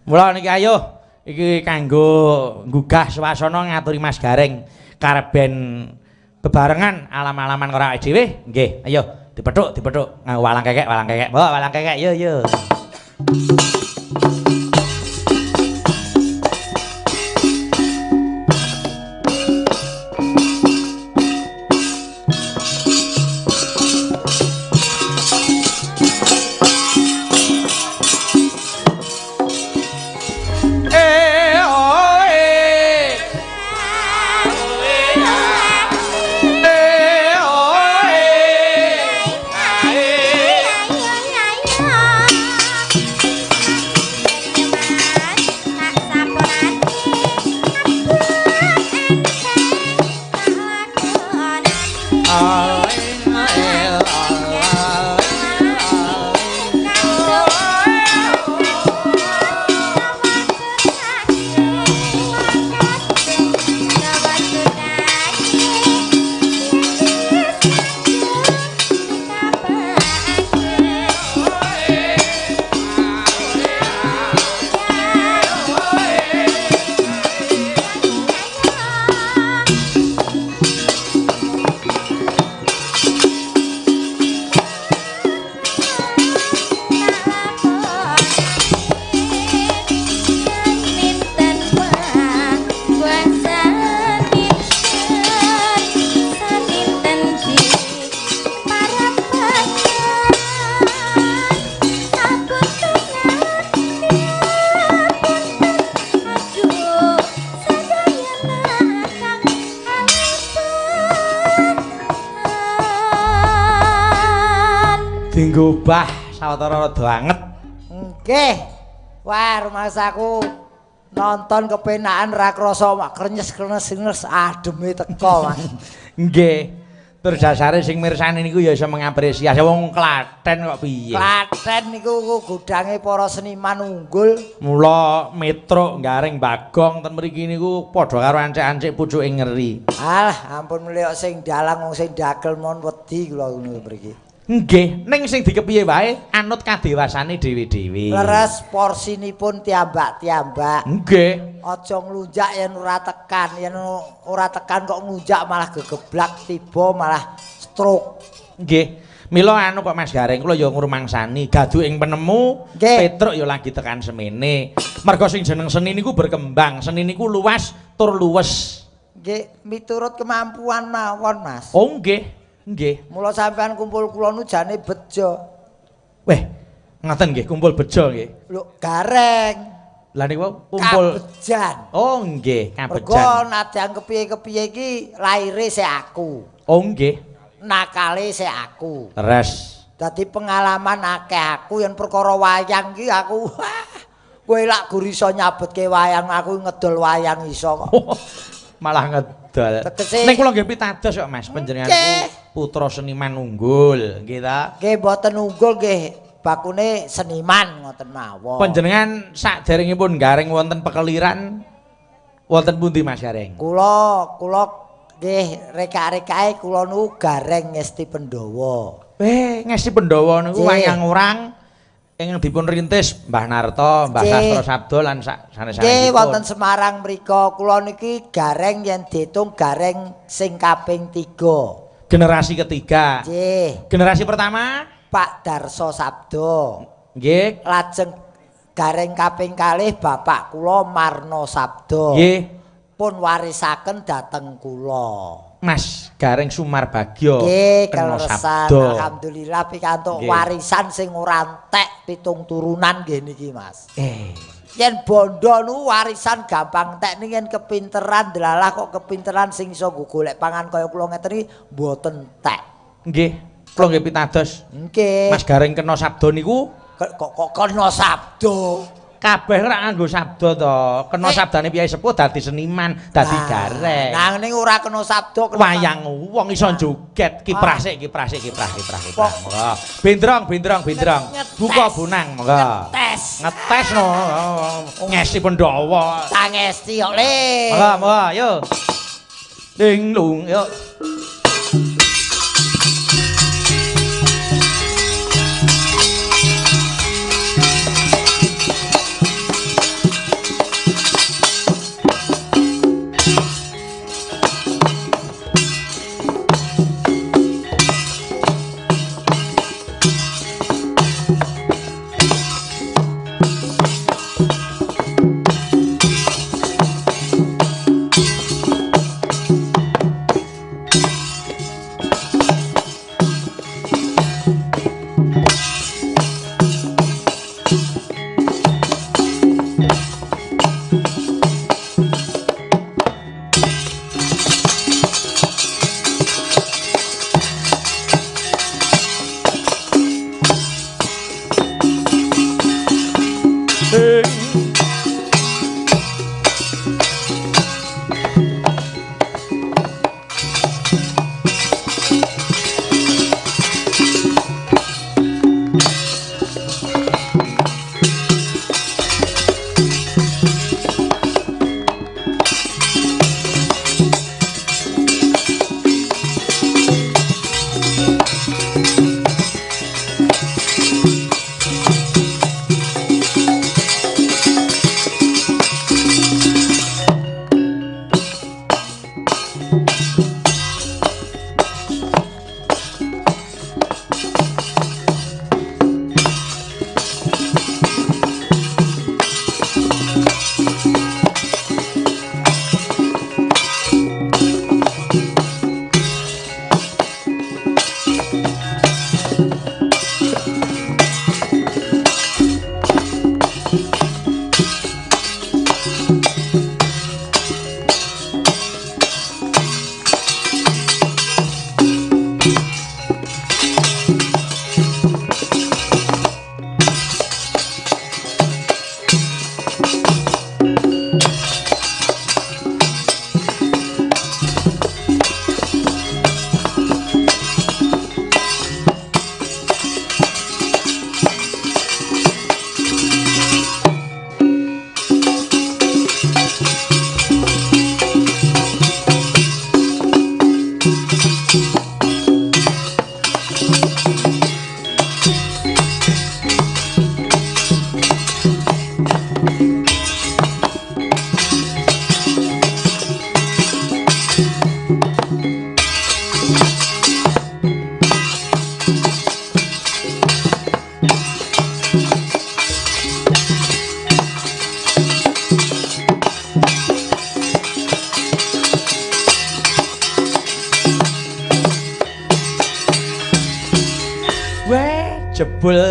Mula niki ayo iki kanggo nggugah swasana ngaturi Mas Gareng karep ben bebarengan alam-alaman karo awake dhewe. Nggih, ayo dipethuk, dipethuk nganggo walang kekek, walang kekek. Monggo walang kekek, yo yo. Bah sawetara rada anget. Nggih. Wah, rumangsaku nonton kepenakan ra krasa mak krenyes-krenyes ademe teko, Mas. Nggih. Tur dasare sing mirsani niku ya iso mengapresiasi wong Klaten kok piye. Klaten niku gudange para seniman unggul. Mula Metruk Gareng Bagong ten mriki niku padha karo ancik-ancik pucuke ngeri. Alah, ampun mliyok sing dalang wong sing dagel mon wedi kula ngono mriki. Nggih, ning sing dikepiye wae anut kadewasane dhewe-dhewe. Leres porsinipun tiambak-tiambak. Nggih. Aja nglunjak yen ora tekan, yen ora tekan kok nglunjak malah gegeblak tiba malah stroke. Nggih. Mila anu kok Mas Gareng kula ya ngrumangsani gaduh ing penemu, Petruk ya lagi tekan semene. Merga sing jeneng seni niku berkembang, seni niku luas tur luwes. Nggih, miturut kemampuan mawon, Mas. Oh nggih. Nggih. Mula sampean kumpul kula nu jane bejo. Weh, ngoten nggih kumpul bejo nggih. Lho, Gareng. Lah niku kumpul kabejan. Oh nggih, kabejan. Mergo nadyan kepiye-kepiye iki laire sik aku. Oh nggih. Nakale sik aku. Leres. Dadi pengalaman akeh aku yen perkara wayang iki aku kowe lak gur iso nyabetke wayang aku ngedol wayang iso kok. Malah ngedol. Ning kula nggih pitados kok Mas, panjenengan putra seniman unggul, nggih ta? Nggih mboten unggul nggih, bakune seniman ngoten mawon. Panjenengan saderengipun Gareng wonten pekeliran wonten pundi Mas Gareng? Kula nggih reka-rekake kula niku Gareng Ngesti Pandhawa. Ngesti Pandhawa niku wayang orang ingkang dipun rintis Mbah Narto, Mbah Sastro Sabdo lan sanes-sanesipun. Nggih wonten Semarang mriku. Kula niki Gareng yen diitung Gareng sing kaping 3. Generasi ketiga. Nggih. Generasi pertama Pak Darso Sabdo. Nggih. Lajeng Gareng kaping kalih bapak kula Marno Sabdo. Nggih. Pun warisaken dhateng kula. Mas Gareng Sumarbagyo. Nggih, keleresan. Alhamdulillah pikantuk warisan sing ora entek 7 turunan nggih niki, Mas. Yen bondo nu warisan gampang entek ning yen kepinteran delalah kok kepinteran sing iso nggo golek pangan kaya kula ngeten iki mboten entek. Nggih, kula nggih pitados. Nggih. Mas Gareng kena sabda niku kok kena sabda. Kabeh ora nganggo sabda to. Kena sabdane piyai sepuh dadi seniman, dadi gareng. Nah ning ora kena sabda wayang wong iso joget, kiprah sik, kiprah sik, kiprah, kiprah, kiprah. Monggo. Bendrong, bendrong, bendrong. Buka bonang monggo. Ngetes. Ngetes no. Ngesti Pandhawa. Tangesti kok le. Monggo, monggo, yo. Ding lung, yo. Jebul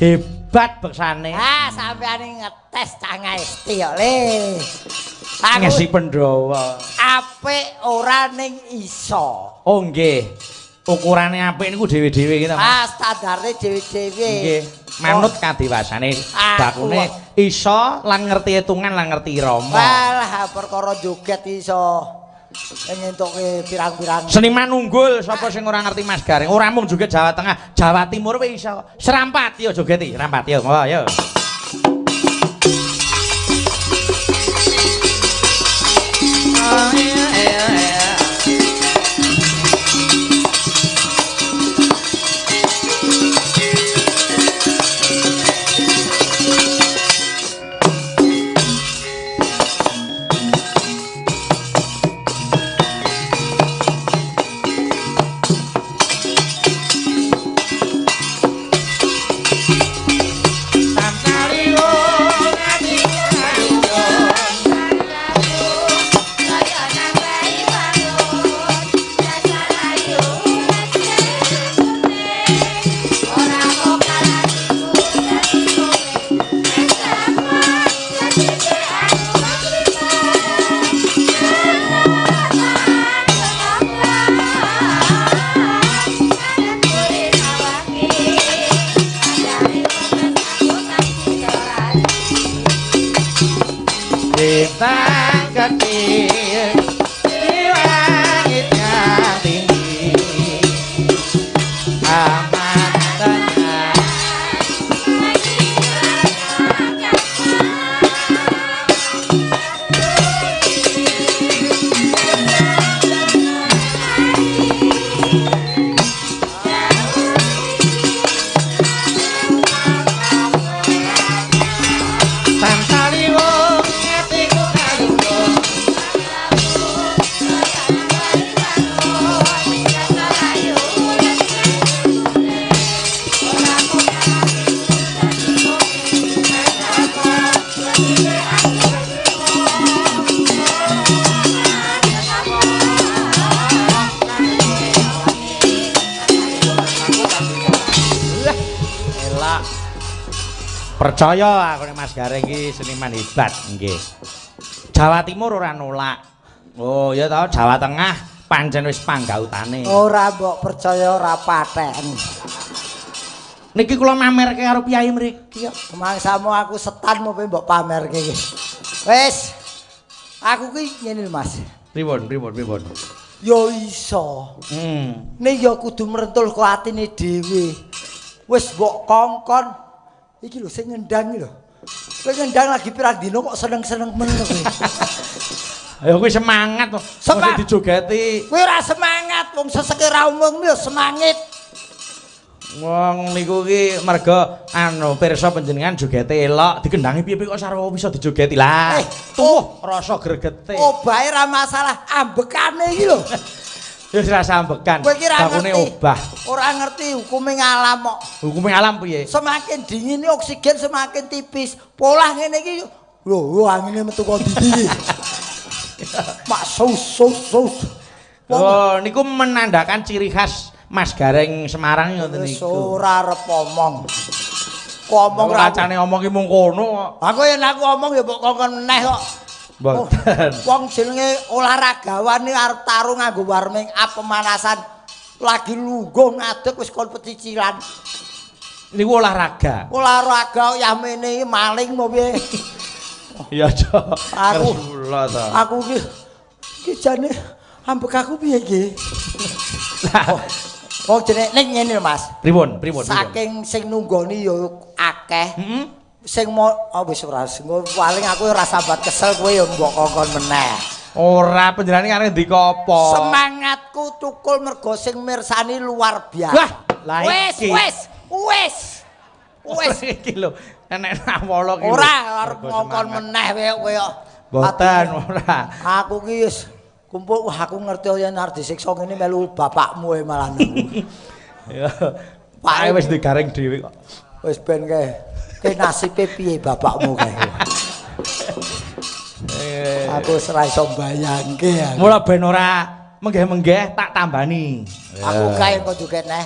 hebat beksane. Ah, sampeyan ngetes cah ngaesti kok le. Ngesi Pandhawa. Apik ora ning iso. Oh nggih. Ukurane apik niku dhewe-dhewe iki ta, Mas. Ah, standare dhewe-dhewe. Nggih. Manut kadewasane bakune iso lan ngerti hitungan lan ngerti irama. Walah perkara joget iso. Ngentuke pirang-pirang. Seniman unggul sapa sing ora ngerti Mas Gareng. Ora mung joget Jawa Tengah, Jawa Timur wis iso. Serampat yo jogeti, serampat yo. Monggo yo. Bintang kecil di langit yang tinggi amat tenang. Percaya aku nek Mas Gareng iki seniman hebat nggih. Jawa Timur ora nolak. Oh ya tau Jawa Tengah pancen wis panggautane. Ora mbok percaya ora paten. Niki kula mamerke karo piyai mriki kok. Mangsamu aku setan mau mbok pamerke iki. Wis. Aku ki ngene lho, Mas. Pripun, pripun, pripun? Ya iso. Ning ya kudu merentul kok atine dhewe. Wis mbok kongkon. Iki lho sing ngendang iki lho. Kowe ngendang lagi pirang dina kok seneng-seneng men kowe. Ayo kowe semangat to. Semangat. Dijogeti. Kowe ora semangat, wong seseke ra umum ya semangit. Wong niku ki merga anu pirsa panjenengan jogete elok, dikendangi piye-piye kok sarwa bisa dijogeti. Lah, tuh rasa gregete. Obahe ra masalah, ambekane iki lho. Ya wis rasa ambekan. Kowe iki ra Bakune ngerti. obah. Ora ngerti hukume ngalam kok. Hukume alam piye? Semakin dingin oksigen semakin tipis. Polah ngene iki lho, angine metu kok ndi iki. Mak sus sus sus. Oh, niku menandakan ciri khas Mas Gareng Semarang ngoten Wis niku. ora arep omong. Ngomong ra Racane omong ki mung kono kok. Aku yen aku omong ya mbok kongkon meneh kok. Mboten. Wong jenenge olahragawan iki arep tarung nganggo warming up pemanasan. Lagi lungguh ngadeg wis kon pecicilan. Niku olahraga. Olahraga yamene iki maling apa piye? Ya aja. Aku Ngersula to. Aku iki iki jane ambek aku piye iki? Wong jenenge ning ngene lho Mas. Pripun, pripun, pripun. Saking sing nunggoni ya akeh. Heeh. Sing mau oh wis ora sing paling aku ora sambat kesel kowe ya mbok kongkon meneh. Ora panjenengane arep ndika apa? Semangatku tukul mergo sing mirsani luar biasa. Wah, lah wis iki. wis wis. Wis iki lho, enek nawala iki. Ora arep ngongkon meneh kowe kok. Mboten ora. Aku ki wis kumpul, wah aku ngerti yen arep disiksa ngene melu bapakmu e malah. Ya. Pak wis digareng dhewe kok. Wis ben kae. Ki nasibe piye bapakmu kae? Aku wis ora iso mbayangke aku. Mula ben ora menggeh-menggeh tak tambani. Aku kae kok joget neh.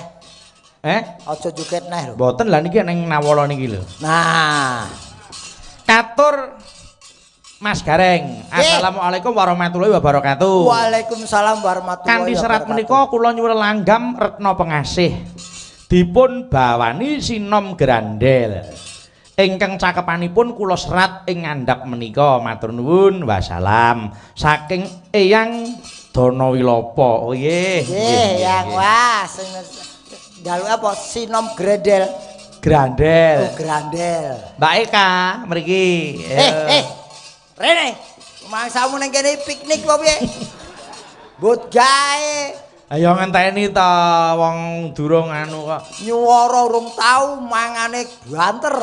Eh? Aja joget neh lho. Mboten lah niki ning nawala niki lho. Nah, Katur Mas Gareng. Assalamualaikum warahmatullahi wabarakatuh. Waalaikumsalam warahmatullahi Kanthi serat wabarakatuh. menika kula nyuwun langgam retna pengasih. Dipun bawani sinom grandel. Ingkang cakepanipun kula serat ing ngandhap menika. Matur nuwun. Wassalam. Saking Eyang Dana Wilopo. Oh nggih. Nggih, Yang wah sing njaluk apa sinom grandel. Grandel. Oh, grandel. Mbak Eka mriki. Rene, mangsamu ning kene piknik apa piye? Mbut gawe Ayo ngenteni ta wong durung anu kok. Nyuwara urung tau mangane banter.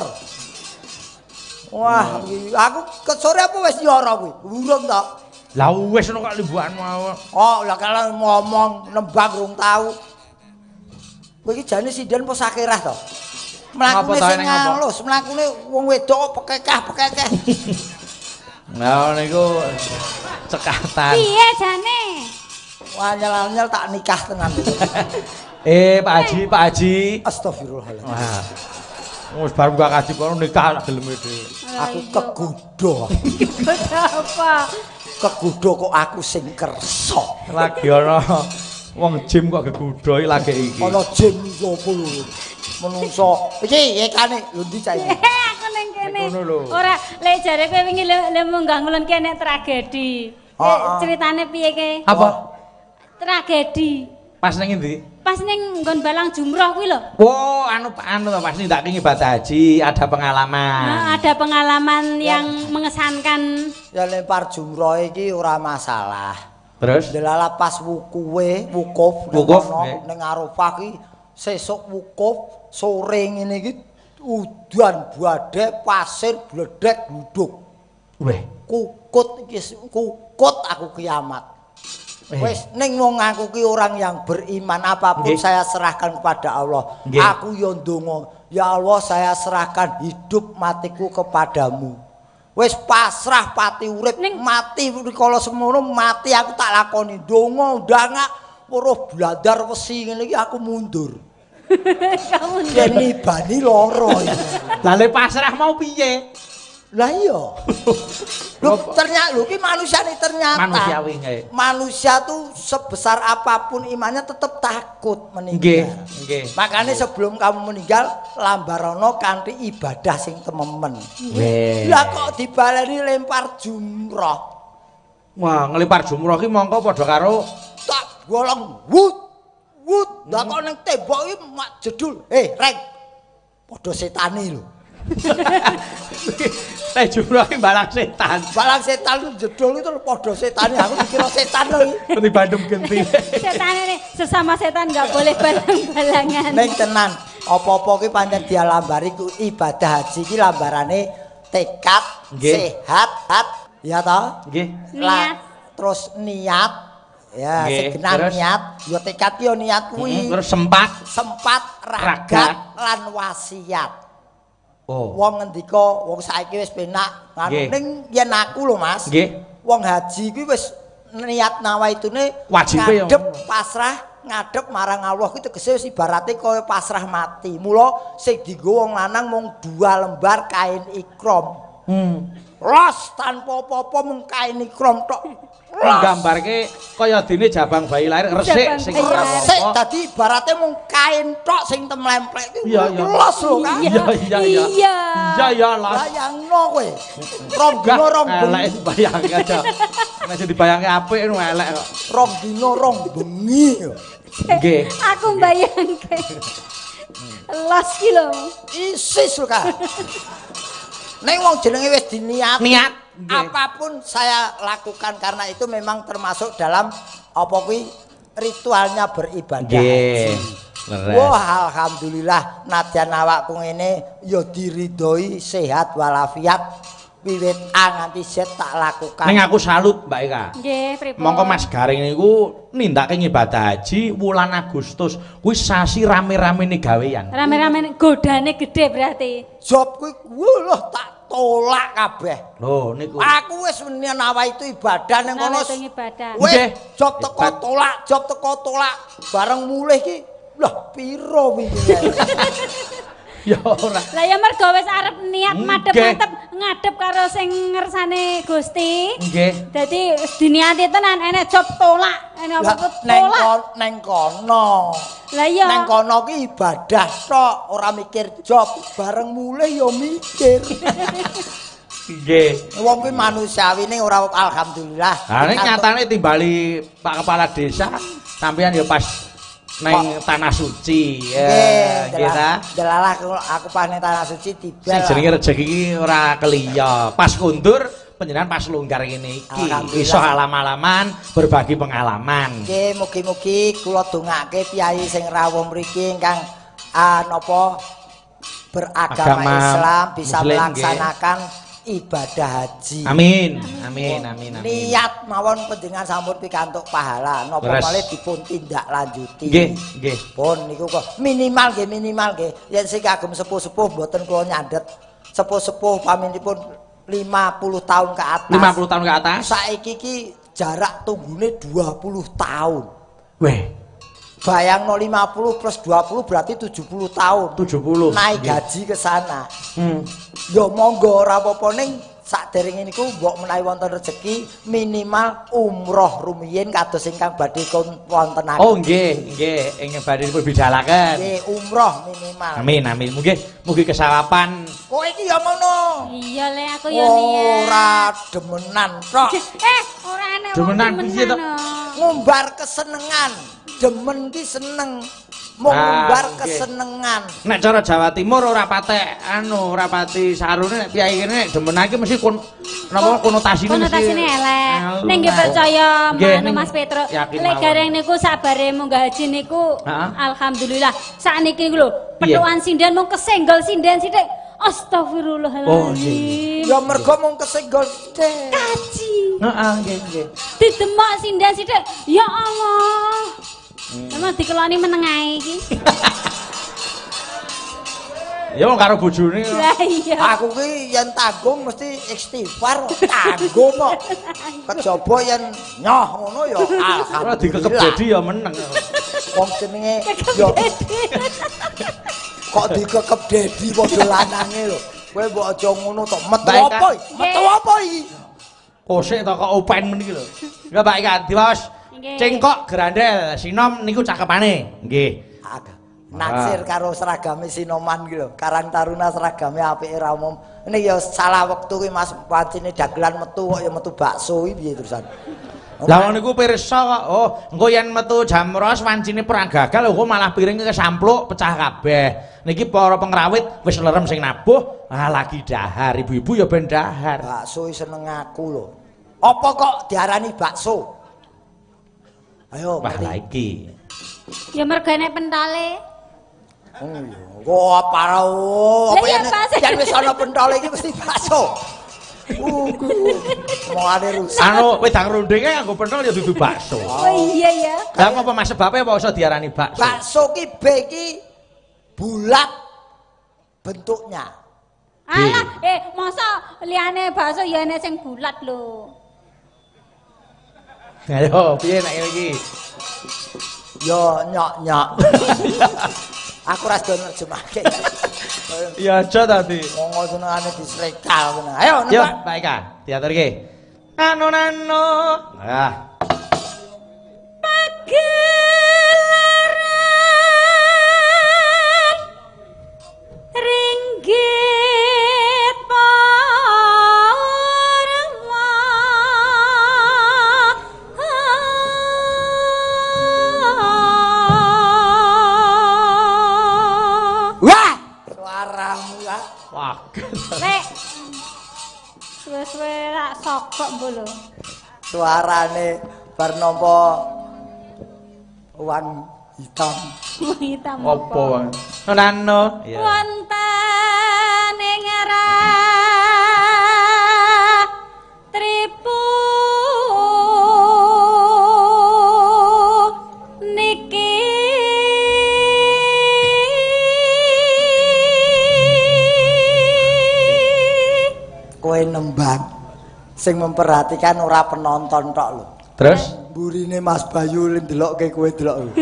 Wah, aku kesore apa wis nyuwara kuwi? Urung ta? Lah wis ngono kok limbukan mawon. Oh, lah kalau ngomong nembang urung tau. Kowe iki jane sinden apa sakirah to? Mlakune sing halus, mlakune wong wedok kok pekekah-pekekeh. Nah niku cekatan. Piye jane? Wah, anyel-anyel tak nikah tenan. Pak Haji, Pak Haji. Astagfirullahaladzim. Wah. Wis bar buka kaji kono nikah lak geleme dhewe. Aku kegodho. Kegodho apa? Kegodho kok aku sing kersa. Lagi ana wong gym kok gegodho iki lagi iki. Ana gym iki opo lho? Menungso. Iki yekane lho ndi cah iki? Aku ning kene. Ora, lek jare kowe wingi le munggah ngulon ki enek tragedi. Ceritane piye ke? Apa? Tragedi. Pas ning endi? Pas ning nggon Balang Jumroh kuwi lho. Oh, anu to pas nindakake ibadah haji, ada pengalaman. Nah, ada pengalaman ya, yang mengesankan. Ya lempar jumroh iki ora masalah. Terus delala pas wukuwe, wukuf ning Arafah ki sesuk wukuf sore ngene iki udan badhe pasir bledek gluduk. Weh, kukut iki kukut aku kiamat. Wis ning wong aku ki orang yang beriman apapun saya serahkan kepada Allah. Aku yo ndonga, ya Allah saya serahkan hidup matiku kepadamu. Wis pasrah pati urip mati rikala semono mati aku tak lakoni ndonga ndangak weruh blandar wesi ngene iki aku mundur. Kamu nibani lara iki. Lah le pasrah mau piye? Lah iya. Lho ternyata lho ki manusiane ternyata. Manusiawi nggih. Manusia tuh sebesar apapun imannya tetep takut meninggal. Nggih, nggih. Makanya sebelum kamu meninggal lambarono kanthi ibadah sing tememen. Nggih. Lah kok dibaleni lempar jumroh. Wah, ngelempar jumroh ki mongko padha karo tak bolong wut wut. Lah kok ning tembok iki mak jedul. Eh, Reng. Padha setane lho. Teh jumroh ki balang setan. Balang setan lu jedul itu padha setane. Aku dikira setan lho iki. Ngerti Bandung genti. Setane nih, sesama setan nggak boleh balang-balangan. Ning tenan, apa-apa ki pancen dialambari ku ibadah haji ki lambarane tekad, sehat, hat, ya toh? Nggih. Niat. Terus niat, ya segenah niat, ya tekad ki ya niat kuwi. Terus sempat, sempat ragat lan wasiat. Oh. Wong ngendika wong saiki wis penak nganu ning yen aku lho Mas. Nggih. Wong haji kuwi wis niat nawaitune ngadep pasrah ngadep marang Allah kuwi tegese wis ibarate kaya pasrah mati. Mula sing dienggo wong lanang mung 2 lembar kain ikram. Los tanpa apa-apa mung kain ikram tok. Nggambarke kaya dene jabang bayi lahir resik sing resik dadi ibarate mung kain tok sing temlemplek kuwi los lho kan. Iya iya iya. Iya iya los. Bayangno kowe. Rong dino rong bengi. Elek dibayangke aja. Nek sing dibayangke apik ngono elek kok. Rong dino rong bengi. Nggih. Aku mbayangke. Los ki lho. Isis lho Kak. Nek wong jenenge wis diniat. Niat. Apapun saya lakukan karena itu memang termasuk dalam apa kuwi ritualnya beribadah haji. Wah, alhamdulillah nadyan awakku ngene ya diridhoi sehat walafiat wiwit A nganti Z tak lakukan. Ning aku salut Mbak Eka. Nggih, pripun? Mongko Mas Gareng niku nindakake ngibadah haji wulan Agustus. Kuwi sasi rame-ramene gawean. Rame-ramene godane gede berarti. Job kuwi lho tak tolak kabeh. Lho niku. Aku wis nawa itu ibadah ning kono. Wis job teko tolak, job teko tolak. Bareng mulih ki, lah piro wingi. Ya ora. Lah ya mergo wis arep niat madhep-madhep ngadep karo sing ngersane Gusti. Nggih. Dadi wis diniati tenan enek job tolak, enek apa tolak. Neng kono. Lah iya. Neng kono ki ibadah tok, ora mikir job. Bareng mulih ya mikir. Nggih. Wong kuwi manusiawi ning ora alhamdulillah. Ha nek nyatane timbali Pak Kepala Desa sampeyan ya pas neng tanah suci. Ya, kita. Delalah aku pas neng tanah suci tiba. Sing jenenge rejeki iki ora keliya. Pas kundur panjenengan pas longgar ngene iki. Iso alam-alaman berbagi pengalaman. Nggih, mugi-mugi kula dongake piyai sing rawuh mriki ingkang napa beragama Islam bisa Muslim, melaksanakan ibadah haji. Amin. Amin amin amin. Niat mawon panjenengan sampun pikantuk pahala, napa malih dipun tindak lanjuti. Nggih, nggih. Pun niku kok minimal nggih minimal nggih. Yen sing kagem sepuh-sepuh mboten kula nyandhet. Sepuh-sepuh paminipun 50 tahun ke atas. 50 tahun ke atas. Saiki ki jarak tunggune 20 tahun. Weh. Bayangno 50 plus 20 berarti 70 tahun. 70. Naik gaji ke sana. Ya monggo ora apa-apa ning sakderenge niku mbok menawi wonten rejeki minimal umroh rumiyin kados ingkang badhe wontenaken. Oh nggih, nggih, ingkang badhe dipun bidalaken. Nggih, umroh minimal. Amin amin. Mugi mugi kesawapan. Kowe iki ya ngono. Iya le aku ya niat. Ora demenan tok. Ora enek demenan piye to? Ngumbar kesenengan. Demen ki seneng. Mung ngumbar kesenengan. Nek cara Jawa Timur ora patek anu, ora pati sarune nek piyai kene nek demenan iki mesti napa konotasine mesti konotasine elek. Ning nggih percaya anu Mas Petro. Lek Gareng niku sabare munggah haji niku alhamdulillah. Sakniki niku lho, pethukan sinden mung kesenggol sinden sithik. Astagfirullahaladzim. Ya mergo mung kesenggol sithik. Kaji. Heeh, nggih, nggih. Didemok sinden sithik. Ya Allah. Emang dikeloni meneng ae iki. Ya wong karo bojone. Lah iya. Aku ki yen tanggung mesti istighfar tanggung kok. Kejaba yen nyoh ngono ya alhamdulillah. Ora dikekep dedi ya meneng. Wong jenenge ya kok dikekep dedi padha lanange lho. Kowe mbok aja ngono to. Metu apa iki? Metu apa iki? Kosek to kok open men iki lho. Ya Mbak Ika diwaos. Cengkok grandel sinom niku cakepane. Nggih. Naksir karo seragame sinoman iki lho. Karang Taruna seragame apike ra umum. Ini ya salah wektu kuwi Mas, wancine dagelan metu kok ya metu bakso iki piye terusan. Lah ngono niku pirsa kok. Oh, engko yen metu jam 2 wancine perang gagal engko malah piringe kesampluk pecah kabeh. Niki para pengrawit wis lerem sing nabuh, ah lagi dahar, ibu-ibu ya ben dahar. Bakso seneng aku lho. Apa kok diarani bakso? Ayo, wah lha iki. Ya mergo enek pentale. Oh iya. Wah, parah. Apa yen wis ana pentole iki mesti bakso. Omongane rusak. Anu wedang rundinge nganggo pentol ya dudu bakso. Oh iya ya. Lah apa Mas sebabe apa iso diarani bakso? Bakso ki B ki bulat bentuknya. Alah, masa liyane bakso ya enek sing bulat lho. Ayo, piye nek ngene iki? Yo nyok-nyok. Aku ora sedo nerjemahke. Ya aja tadi. Wong senengane disrekal ngono. Ayo nembak. Yo, Pak Eka, diaturke. Nano nano. Ah. Pagelaran ringgit parwa. Wah, suaramu ya. Wah. Lek. Suwe-suwe rak sokok mbok lho. Suarane bar nampa uang hitam. Hitam apa? Nano. Iya. Wonten ing tripu niki kowe nembang sing memperhatikan ora penonton tok lho. Terus burine Mas Bayu ndelokke kowe delok lho.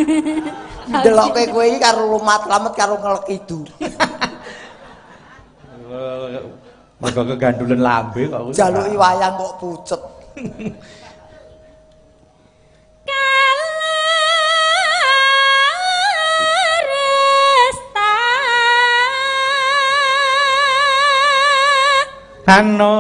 Ndelokke kowe iki karo lumat-lamet karo ngelek idu. Mergo kegandulen lambe kok. Jaluki wayang kok pucet. Kalaresta. Ano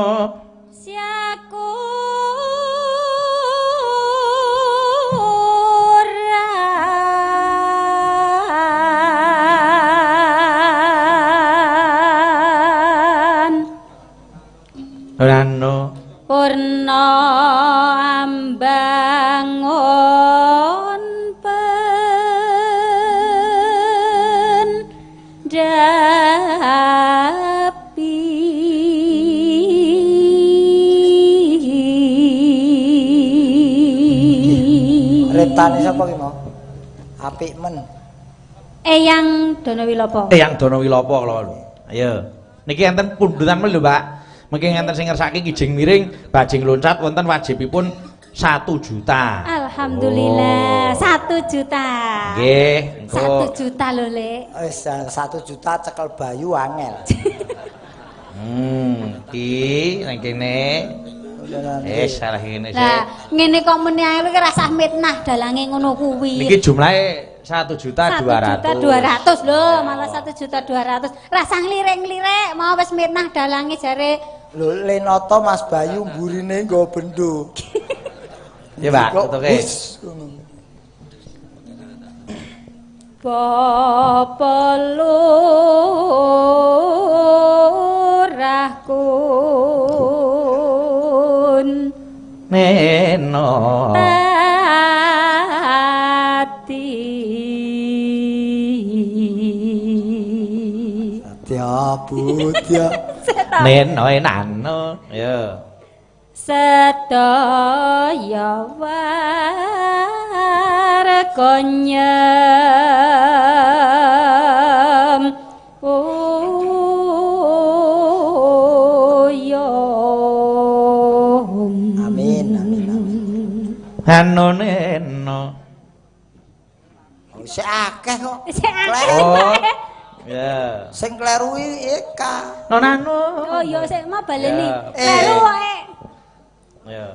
Rano Purna ambangun pendapi. Retane sapa ki mau? Apik men. Eyang Dono Wilopo. Eyang Dono Wilopo lho. Ayo. Niki enten pundutan lho, Pak. Mungkin ngenten sing ngersake kijing miring, bajing loncat wonten wajibipun 1 juta. Alhamdulillah, oh. 1 juta. Nggih, engko 1 juta lho, Lek. Wis 1 juta cekel Bayu angel. Iki nang kene. Salah ngene sih. Lah, ngene kok muni ae lho rasah mitnah dalange ngono kuwi. Niki jumlahe 1.200.000. 1.200.000 lho, malah 1.200.000. Rasah nglirik-nglirik mau wis mitnah dalange jare. Lho Lenoto Mas Bayu mburine nggo bendo. Ya Pak, tutuke. Bapa lurahku neno tati Satya Budya neno nano ya sedaya warga nyem Amin amin amin. Anu neno. Sik akeh kok. Sik akeh. Oh. Ya. Sing kleru Eka. Nonano. Oh iya sik mau baleni. Kleru wae. Ya.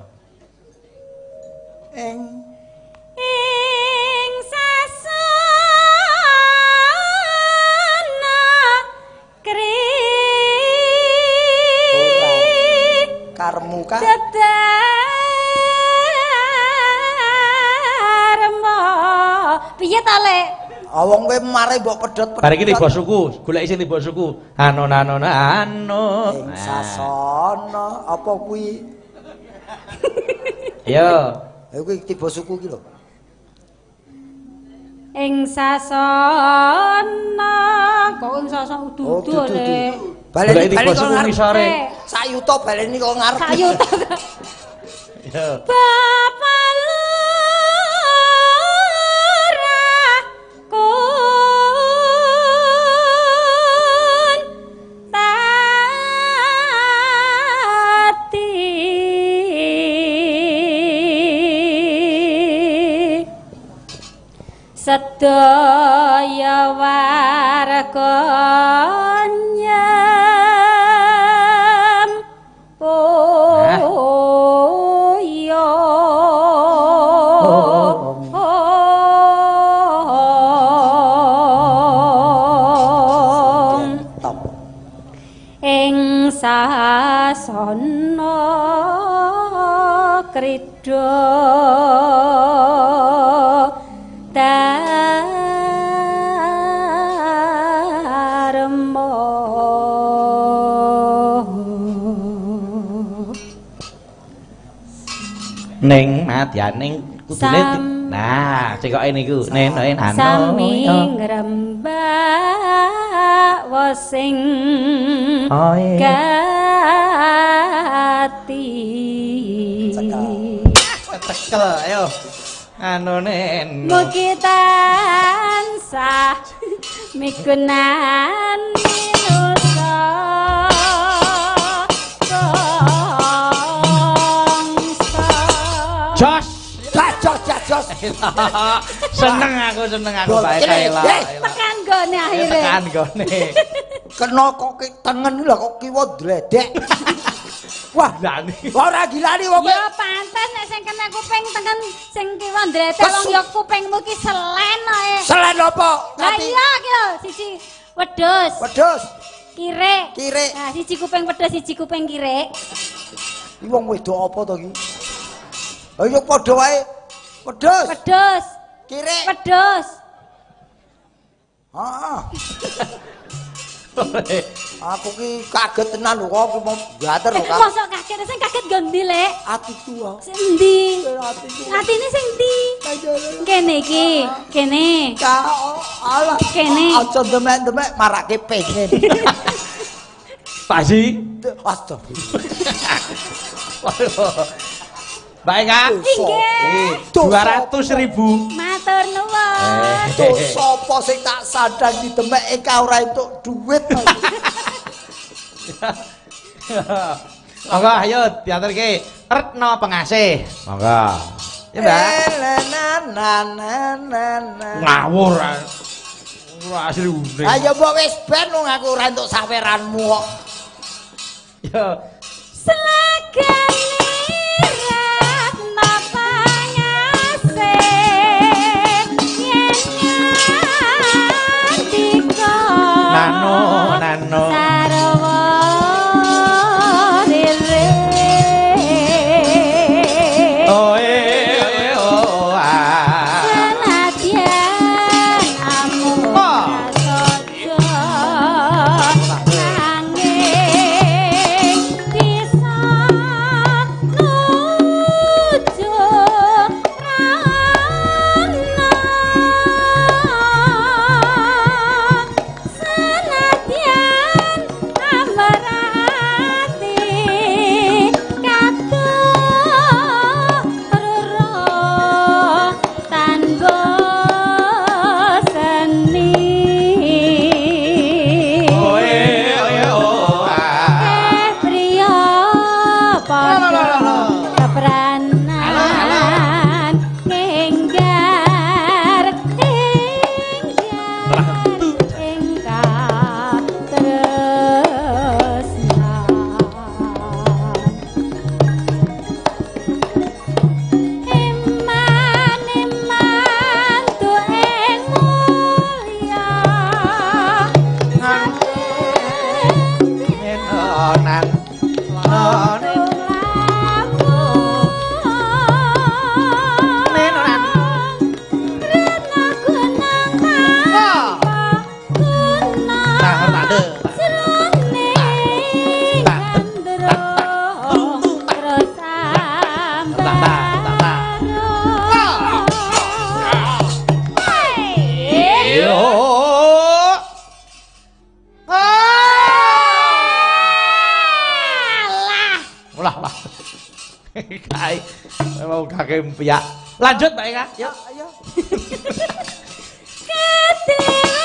Ing ing sasana kri karmu ka darma piye ta Lek? Wong kowe mare mbok pedhot-pedhot. Bar iki tiba suku, goleki sing tiba suku. Ano nano nano. Ing sasana apa kuwi? Ayo. Ayo kuwi tiba suku iki lho. Ing sasana kok ing sasana dudu Le. Baleni tiba suku ngisore. Sak yuta baleni kok ngarep. Sak yuta. Yo. Bapak Lurah kun tati sedaya warga nyem poyo ing sasana krida dharma. Ning madyaning kudune nah cekoke niku nenoe nano sami ngrembak wasing gati. Cekel ayo anone mugi tansah migunani nusa bangsa. Jos jos jos. Seneng aku, seneng aku bae kae. Tekan gone akhire. Tekan gone. Kena kok tengen lho kok kiwa dledek. Wah, ora gilani wong. Ya pantes nek sing kena kuping tengen sing kiwa ndredek wong ya kupingmu ki selen ae. Selen apa? Lah iya ki lho, siji wedhus. Wedhus. Kirik. Kirik. Nah, siji kuping wedhus, siji kuping kirik. Iki wong wedok apa to ki? Ayo padha wae. Wedhus. Wedhus. Kirik. Wedhus. Heeh. Aku ki kaget tenan lho kok mau gater lho Kak. Mosok kaget sing kaget nggo ndi, Lek? Atiku. Sing endi? Atine sing endi? Kene iki, kene. Alah, kene. Aja demek-demek marake pengen. Pak Ji. Astagfirullah. Mbak Eka. Nggih. 200.000. Matur nuwun. Dosa sapa sing tak sandang didemek Eka ora entuk duit. Monggo ayo diaturke Retno Pengasih. Monggo. Ya, Mbak. Ngawur. Ora asli uning. Ayo mbok wis ben wong aku ora entuk saweranmu kok. Ya. Selagane Retno Pengasih yen ngandika nano nano sarwa rere oh eh oh ah senadyan amung prasaja nanging bisa nuju rana senadyan amrati katur rura tanpa seni. Oh eh oh ah Eh priya padha kepranan ngenggar ingkang Lah lah. Kae mau kake piyak. Lanjut Mbak Eka. Yuk, ayo. Ketiweng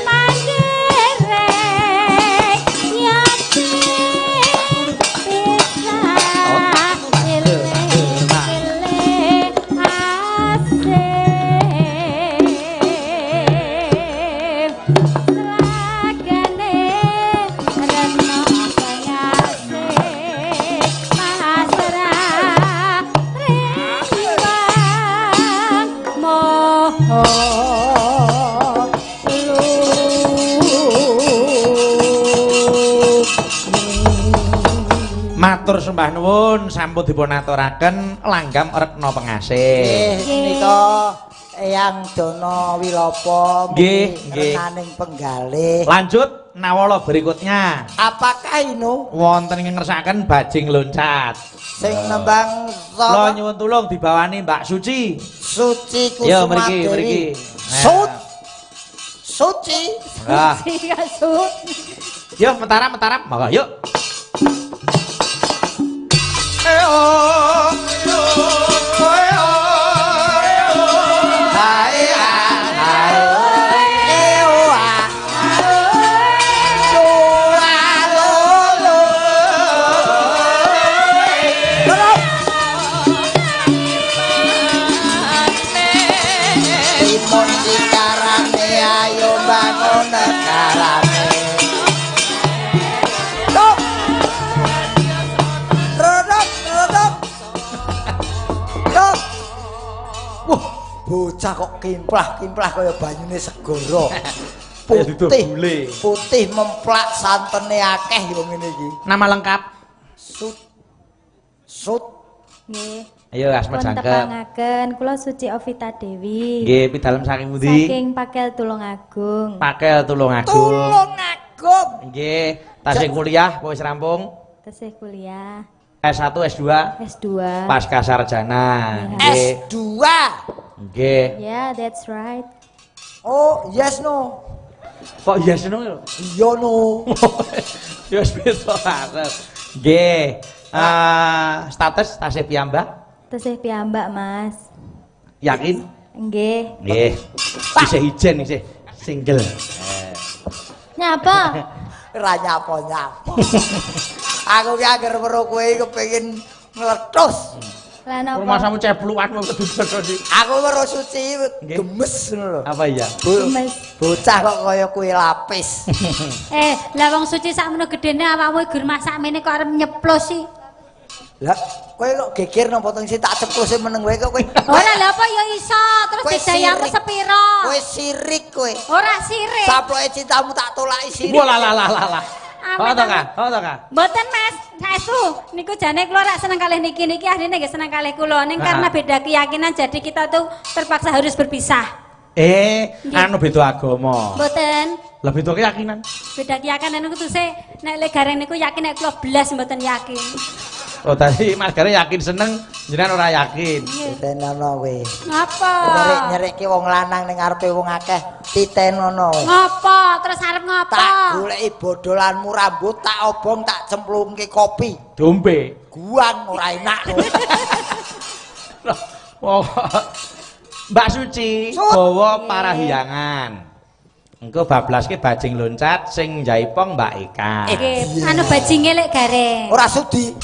manderek yatim pisah eling-eling asih sragane rena pengasih pasrah riwang moho. Matur sembah nuwun sampun dipun aturaken langgam retna pengasih. Nggih, menika Eyang Dono Wilopo nggih, nggih. Renaning penggalih. Lanjut nawala berikutnya. Apakah inu wonten ing ngersakaken bajing loncat? Sing nembang sapa? Kula nyuwun tulung dibawani Mbak Suci. Suci Kusuma Yo mriki, Dewi. mriki. Sut. Suci. Nah. Suci kasut. Yo mentaram mentaram, monggo yuk. Bocah kok kimplah-kimplah kaya banyune segara. Putih, putih memplak santene akeh yo ngene iki. Nama lengkap? Sut. Sut. Nggih. Ayo asma jangkep. Tepangaken kula Suci Ovita Dewi. Nggih, pidalem saking pundi? Saking Pakel Tulungagung. Pakel Tulungagung. Tulungagung. Nggih, tasih kuliah apa wis rampung? Tasih kuliah. S1, S2? S2. Pasca sarjana. Ya. S2. Nggih. Yeah, that's right. Oh, yes no. Kok yes no lho? Iya no. Ya wis beda arep. Nggih. Status tasih piyambak? Tasih piyambak, Mas. Yakin? Nggih. Nggih. Isih ijen isih single. Nyapa? Ora nyapa-nyapa. Aku ki anggere weruh kowe kepengin ngletus. Lah napa? Rumasamu ceplukan kok kudu iki. Aku weruh Suci gemes ngono lho. Apa iya? Gemes. Bocah kok kaya kue lapis. Lah wong Suci sakmono gedene awakmu gur masak mene kok arep nyeplos sih. Lah kowe kok geger nang potong sih tak ceplose meneng wae kok kowe. Ora lha apa ya iso, terus didayamu sepiro? Kowe sirik kowe. Ora sirik. Saploke cintamu tak tolaki sirik. Wah lah lah lah lah. Oh to Kak, oh to Kak. Mboten Mas, saestu niku jane kula rak seneng kalih niki niki ahline nggih seneng kalih kula. Ning karena beda keyakinan jadi kita tuh terpaksa harus berpisah. Anu beda agama. Mboten. Lah beda keyakinan. Beda keyakinan niku tuse nek le gareng niku yakin nek kula blas mboten yakin. Oh tadi Mas Gareng yakin seneng, jenengan ora yakin. Titenono kowe. Ngapa? Nyerik-nyerikke wong lanang ning ngarepe wong akeh, titenono. Ngapa? Terus arep ngapa? Tak goleki bodolanmu rambut tak obong tak cemplungke kopi. Dombe. Guang ora enak lho. Mbak Suci bawa parahyangan. Engko bablaske bajing loncat sing jaipong Mbak Eka. Nggih, anu bajinge lek Gareng. Ora sudi.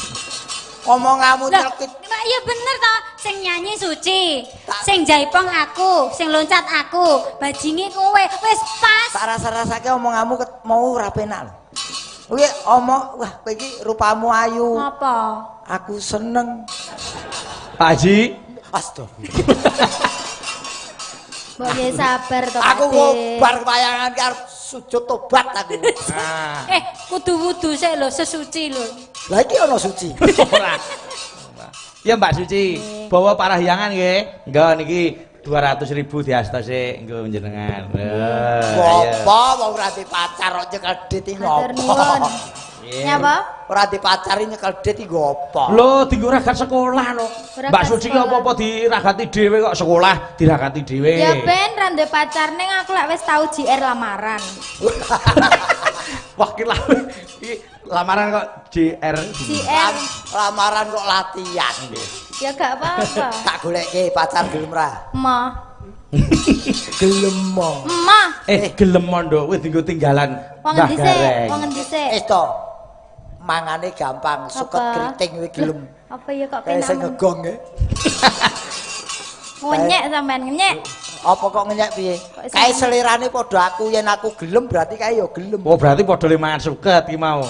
Omonganmu nyelkit. Mbak ya bener toh, sing nyanyi Suci, sing jaipong aku, sing loncat aku, bajinge kowe, wis pas. Tak rasa-rasake omonganmu mau ora penak lho. Kuwi omong, wah kowe iki rupamu ayu. Ngapa? Aku seneng. Pak Haji. Astagfirullah. Mbok ya sabar to. Aku bar wayangan ki arep sujud tobat aku. Kudu wudu sik lho, sesuci lho. Lah iki ana suci. Ora. Ya Mbak Suci, bawa parahyangan nggih. Nggo niki 200.000 diasta sik nggo njenengan. Apa wong ora di pacar kok nyekel dit iki ngopo? Nyapa? Ora dipacari nyekel dit iki ngopo? Lho, dienggo ragat sekolah lho. Mbak Suci ki apa-apa diragati dhewe kok sekolah diragati dhewe. Ya ben ra ndek pacar ning aku lek wis tau GR lamaran. Wah, ki iki lamaran kok JR. JR. Lamaran kok latihan. Nggih. Ya gak apa-apa. Tak golekke pacar gelem ra? Mah. Gelem mo. Mah. Gelem mo, Nduk, kuwi dienggo tinggalan. Wong endi sik? Wong endi sik? Wis to. Mangane gampang, suket keriting kuwi gelem. Apa ya kok penak? Sing ngegong e. Ngenyek sampean ngenyek. Apa kok ngenyek piye? Kae selerane padha aku, yen aku gelem berarti kae ya gelem. Oh, berarti padha le mangan suket iki mau. Oh.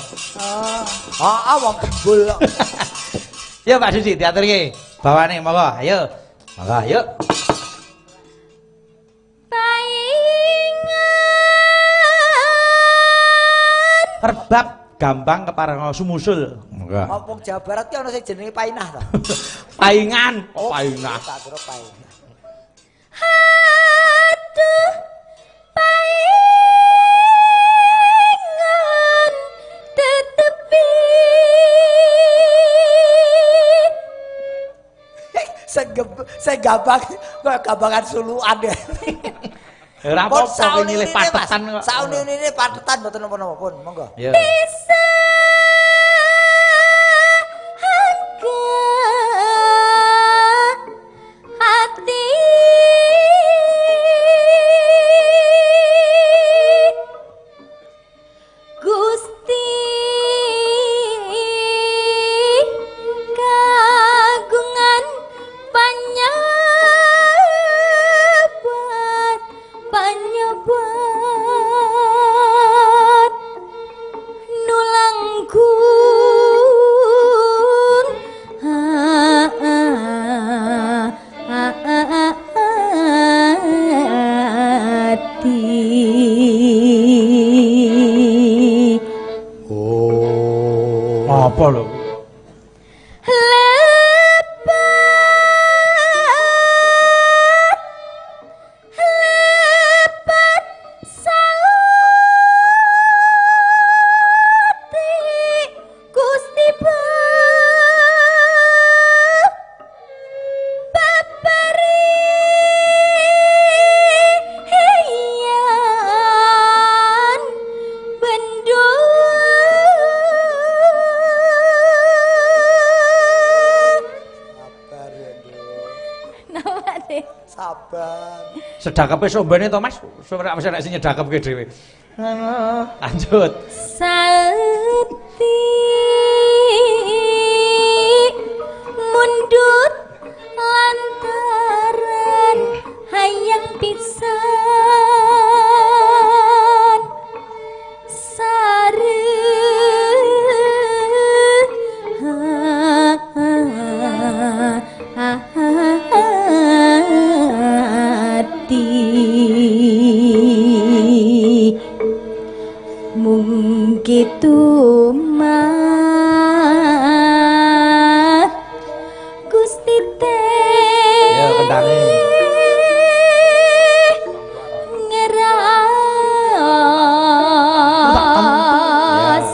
Heeh, wong kebul kok. Ya Pak Suci diaturke. Bawane monggo, ayo. Monggo, ayo. Paingan. Rebab gampang keparenga sumusul. Monggo. Apa wong Jawa Barat ki ana sing jenenge Painah to? Paingan. Oh, Painah. Tak kira Painah. Aduh, paingan tetepi. Sing gampang kaya gampangan sulukan. Ora apa-apa kowe nyilih patetan kok. Sauni-unine patetan mboten napa-napa pun, monggo. Ya. Bisa hati Gusti kagungan panyebat panyebat nulangkun ati. Oh, apa lho? Lepat sauti Gusti Babarian bendung. Sabar ya, Nduk. Napa deh? Sabar. Sedakepe sombene to, Mas? Ora wis nek sing nyedakepke dhewe. Lanjut. Sati mundut lantaran hayang pisan sare ati mung kitu mah Gusti teh. Ya kendange. Ngeras.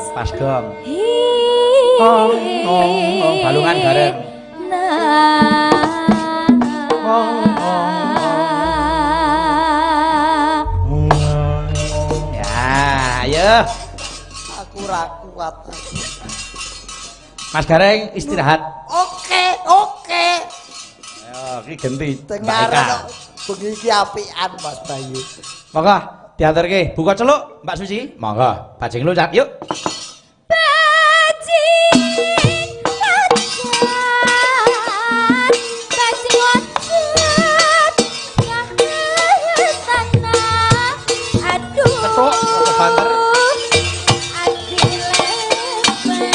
Ya, pas gong. Ong ong ong balungan bareng. Ong ong ong. Ya, ayo. Aku ora kuat. Mas Gareng istirahat. Oke, oke. Ayo, iki genti. Tengah kok bengi iki apian Mas Bayu. Monggo diaturke. Buka celuk Mbak Suci. Monggo, bajing loncat yuk. Bajing loncat, bajing loncat, tanah. Aduh. Ketuk, rada banter. Ati lebat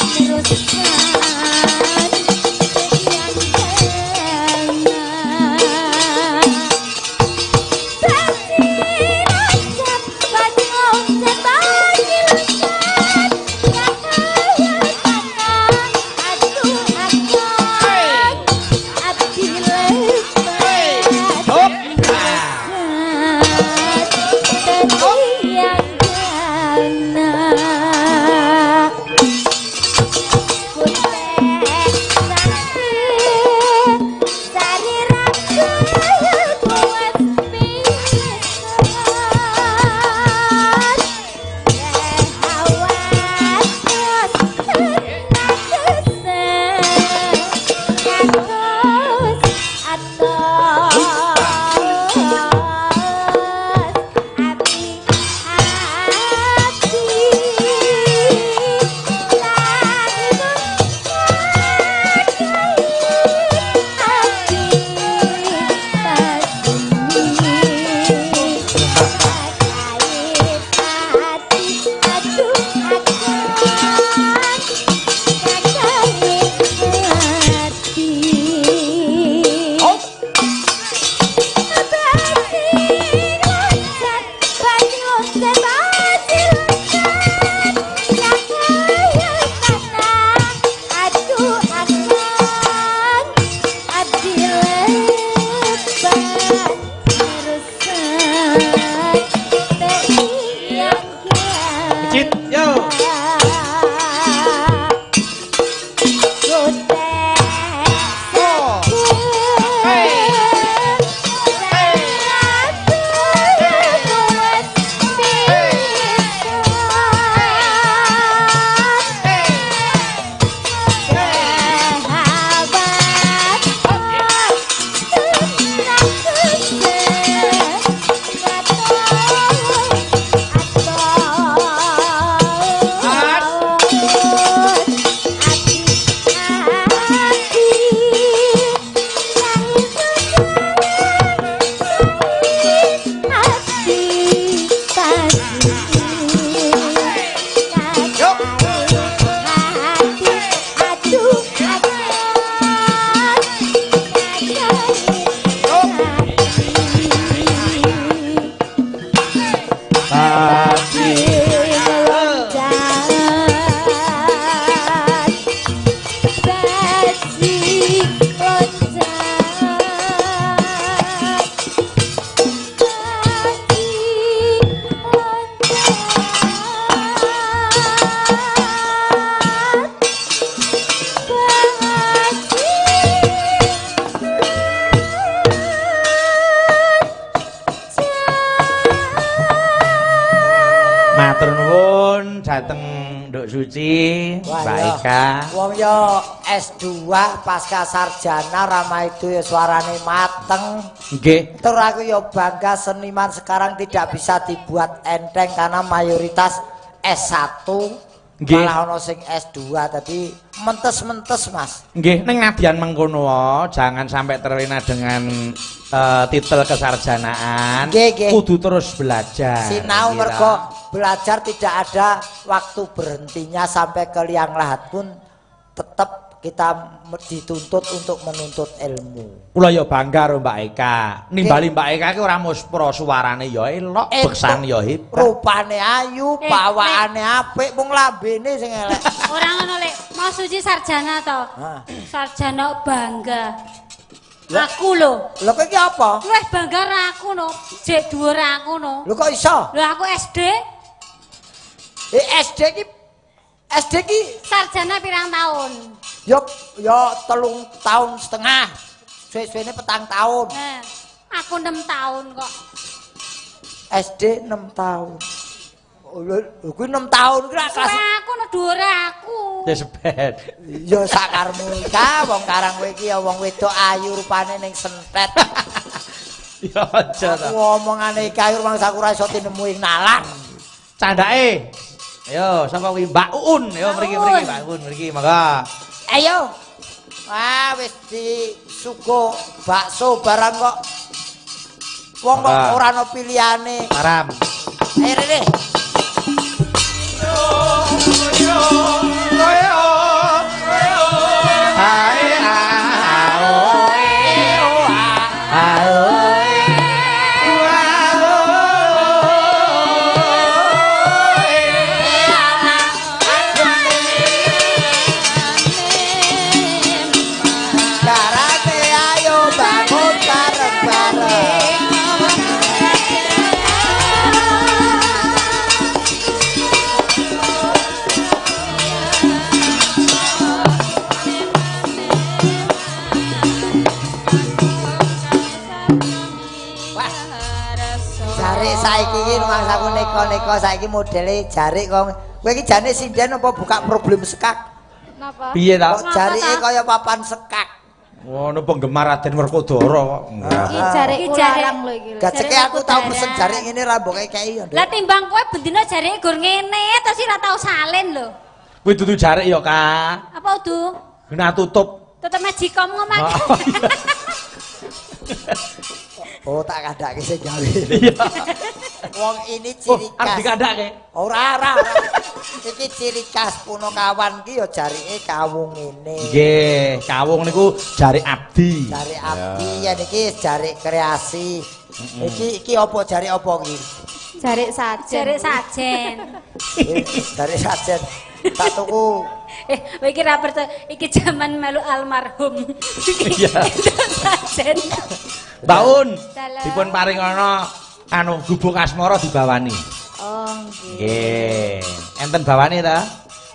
teruskan sekian jana. Bajing loncat, bajing loncat, bajing loncat, tanah. Aduh akang, ati lebat Hop. Teruskan. Suci, Mbak Eka. Wong yo S2 pasca sarjana Rama itu ya suarane mateng. Nggih. Tur aku yo bangga seniman sekarang tidak bisa dibuat enteng karena mayoritas S1. Nggih. Malah ono sing S2 tadi mentes-mentes Mas. Nggih, ning nadyan mengkono jangan sampai terlena dengan titel kesarjanaan. Nggih, nggih. Kudu terus belajar. Sinau mergo belajar tidak ada waktu berhentinya sampai ke liang lahat pun tetap kita dituntut untuk menuntut ilmu. Kula ya bangga karo Mbak Eka. Nimbali Mbak Eka ki ora muspra, suarane ya elok, beksane ya hebat. Rupane ayu, pawakane apik, mung lambene sing elek. Ora ngono Lek, Mas Suci sarjana to? Sarjana bangga. Aku lho. Lho kok iki apa? Luwih bangga ra aku no. Jek dhuwur aku no. Lho kok iso? Lho aku SD. SD ki SD ki sarjana pirang tahun? Yo 3,5 tahun. Suwe-suwene 4 tahun. Nah, aku 6 tahun kok. SD 6 tahun. Lho kuwi 6 tahun kuwi kelas. Aku no dhuwur aku. Ya sebet. Ya sakarmu ka wong karang kowe iki ya wong wedok ayu rupane ning sentet. Ya aja ta. Omongane iki ayu mangsa aku ora iso tinemu ing nalar. Candake. Ayo sapa kuwi Mbak Uun. Ayo mriki-mriki Mbak Uun mriki monggo. Ayo. Wah, wis disuguh bakso barang kok. Wong kok ora ana pilihane. Haram. Ayo rene. Saiki iki rumangsaku neko-neko saiki modele jarik kok. Kowe iki jane sinden apa buka problem sekak? Napa? Piye ta? Jarike kaya papan sekak. Ngono penggemar Raden Werkudara kok. Iki jarik larang lho iki. Gajeke aku tau pesen jarik ngene ra mbok kei ya. Lah timbang kowe bendina jarike gur ngene to sih ra tau salin lho. Kuwi dudu jarik ya, Kak. Apa udu? Kena tutup. Tetep majikom ngomong. Oh, tak kandhake sing gawe. Iya. Wong ini ciri khas. Arep dikandhake? Ora, ora. Iki ciri khas Punokawan ki ya jarike kawung ngene. Nggih, kawung niku jarik abdi. Jarik abdi yen iki jarik kreasi. Iki iki apa jarik apa iki? Jarik sajen. Jarik sajen. Jarik sajen. Tak tuku. Kowe iki ra percaya, iki jaman melu almarhum. Iya. Sajen. Mbak Un, dipun paringana anu gubuk asmara dibawani. Oh, nggih. Nggih. Enten bawane ta?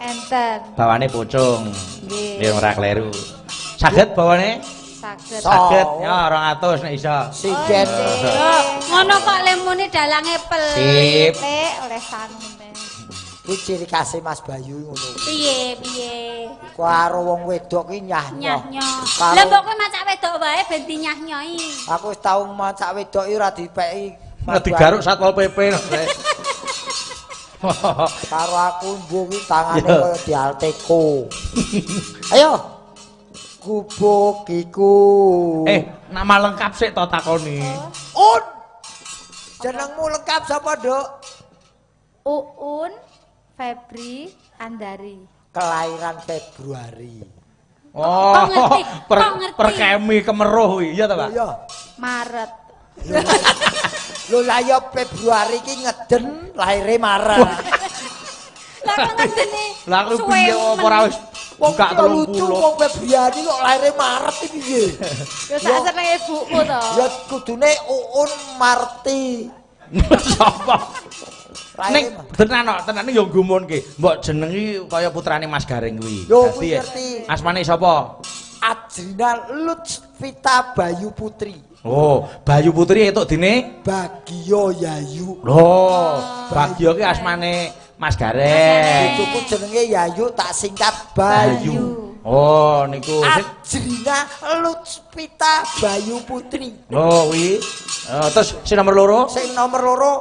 Enten. Bawane pocong. Nggih. Nggih ora kleru. Saged bawane? Saged. Saged ya 200 nek iso. Sinden. Ngono kok lemune dalange pelit. Sip. Lek oleh sangune. Kuwi ciri khase Mas Bayu ngono. Piye piye? Karo wong wedok ki nyah-nyoh. Nyah-nyoh. Lah mbok kowe macak wedok wae ben dinyah-nyohi. Aku wis tau macak wedok iki ora dipeki. Ora digaruk Satpol PP. Karo aku mbuh ki tangane kaya dialteko. Ayo. Gubuk iku. Nama lengkap sik to takoni. Un. Jenengmu lengkap sapa, Nduk? Uun Febri Andari. Kelahiran Februari. Oh, kok ngerti? Per kemi kemeruh kuwi, iya ta, Pak? Iya. Maret. Lho lah ya Februari iki ngeden lahire Maret. Lah kok ngedene? Lah aku piye apa ora wis buka 30. Lucu wong Februari kok lahire Maret iki piye? Ya sak senenge ibuku to. Ya kudune Uun Marti. Sapa? Ning tenan kok, tenane yo nggumunke. Mbok jenengi kaya putrane Mas Gareng kuwi. Dadi asmane sapa? Adrina Lutfita Bayu Putri. Oh, Bayu Putri entuk dene Bagio Yayu. Lho, Bagio ki asmane Mas Gareng. Bojoku jenenge Yayu tak singkat Bayu. Oh, niku Ajrina Lutfita Bayu Putri. Oh, kuwi. Oh, terus sing nomor loro? Sing nomor loro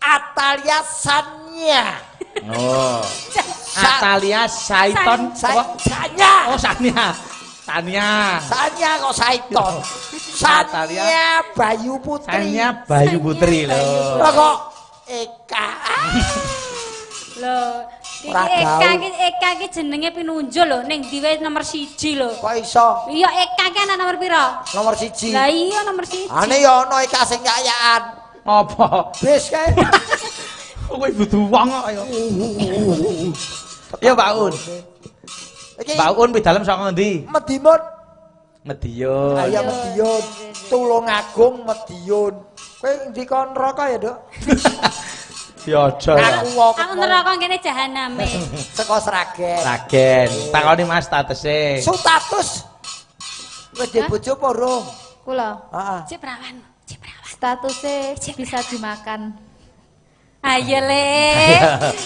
Atalia Sanya. Oh. Atalia Saiton. Sanya. Oh, Sanya. Sanya. Sanya kok Saiton. Sanya Bayu Putri. Sanya Bayu Putri lho. Lho kok Eka. Lho, iki Eka iki jenenge pinunjul lho ning ndi wae nomor 1 lho. Kok iso? Iya, Eka ki ana nomor pira? Nomor 1. Lah iya nomor 1. Ane ya ana Eka sing yayaan. Apa? Wis kae. Kowe butuh wong kok ya. Ya Pak Un. Pak Un pi dalem saka ngendi? Medimun. Mediun. Ayo Mediun. Tulungagung Mediun. Kowe endi kon neraka ya, Nduk? Ya aja. Aku neraka kene jahaname. Saka Sragen. Sragen. Takoni Mas statuse. Status. Wis dhe bojo apa urung? Kula. Heeh. Cek perawan, cek perawan. Statuse bisa dimakan. Ayo le.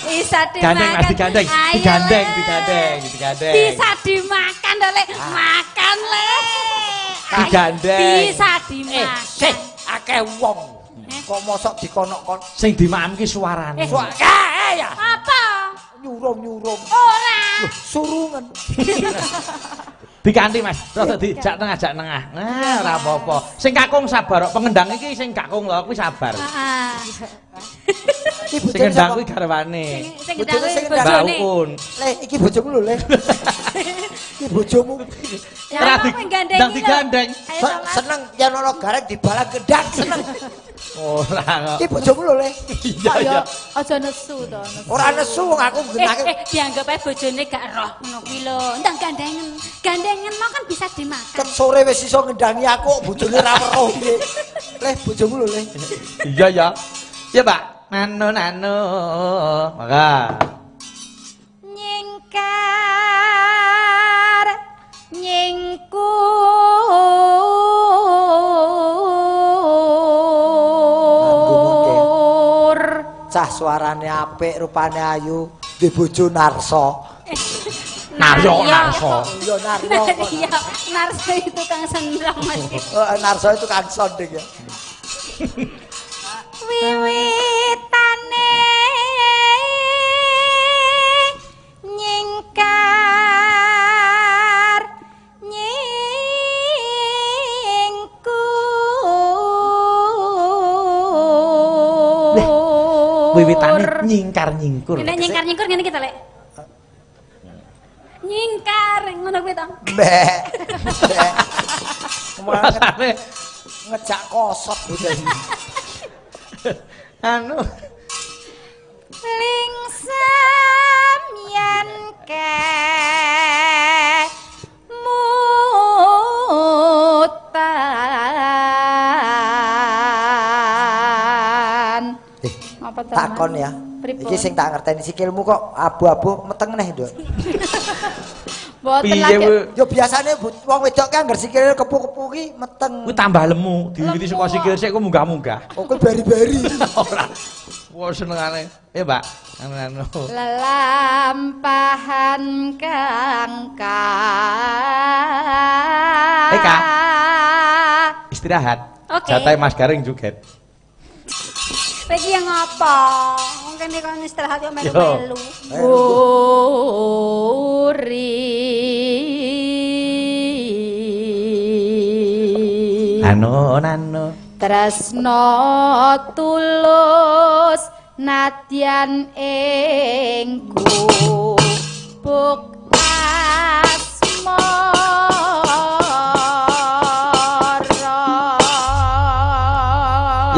Bisa dimakan. Gandeng Mas, digandeng. Digandeng, digandeng, digandeng. Bisa dimakan lho le. Makan le. Digandeng. Bisa dimakan. Sih, akeh wong. Kok mosok dikonok-kon sing dimaem ki suarane. Suara ya. Apa? Nyurung-nyurung. Ora. Surungen. Diganti Mas, rada dijak tengah jak nengah. Nah, ora apa-apa. Sing kakung sabar kok, pengendang iki sing kakung lho kuwi sabar. Heeh. Sing kendang kuwi garwane. Sing kendang kuwi bojone. Le, iki bojomu lho, Le. Iki bojomu. Ya apa digandeng. Seneng yen ana gareng dibalang gendang seneng. Ora kok. Iki bojomu lho, Le. Iya, iya. Aja nesu to, nesu. Ora nesu wong aku nggenake. Dianggap ae bojone gak roh ngono kuwi lho. Ndang gandengen. Gandengen mau kan bisa dimakan. Ket sore wis iso ngendangi aku bojone ra weruh piye. Le, bojomu lho, Le. Iya, ya. Iya, Pak. Nano nano. Maka nyingkar nyingkur cah suarane apik rupane ayu di bojo Narso. Naryo Narso. Iya Naryo. Iya, Narso itu kang sendang Mas. Oh, Narso itu kang sonding ya. Wiwitane nyingkar nyingkur. Wiwitane nyingkar nyingkur. Nek nyingkar nyingkur ngene kita lek. Nyingkar ngono kuwi to. Mbek. Ngejak kosot bocah iki. Anu lingsem yen kemutan. Apa takon ya. Iki sing tak ngerteni sikilmu kok abu-abu meteng neh, Nduk. Mboten lagi. Yo biasane wong wedok ki angger sikile kepu-kepu ki meteng. Kuwi tambah lemu, diwiwiti saka sikil sik ku munggah-munggah. Oh, kuwi bari-bari. Ora. Wah senengane. Ya, Pak. Anu. Lelampahan kang Eka. Istirahat. Oke. Jatahe Mas Gareng joget. Kowe iki yang ngapa? Wong kene kon istirahat yo melu-melu. Uri. Anu nano. Tresno tulus nadyan ing gubuk asmara.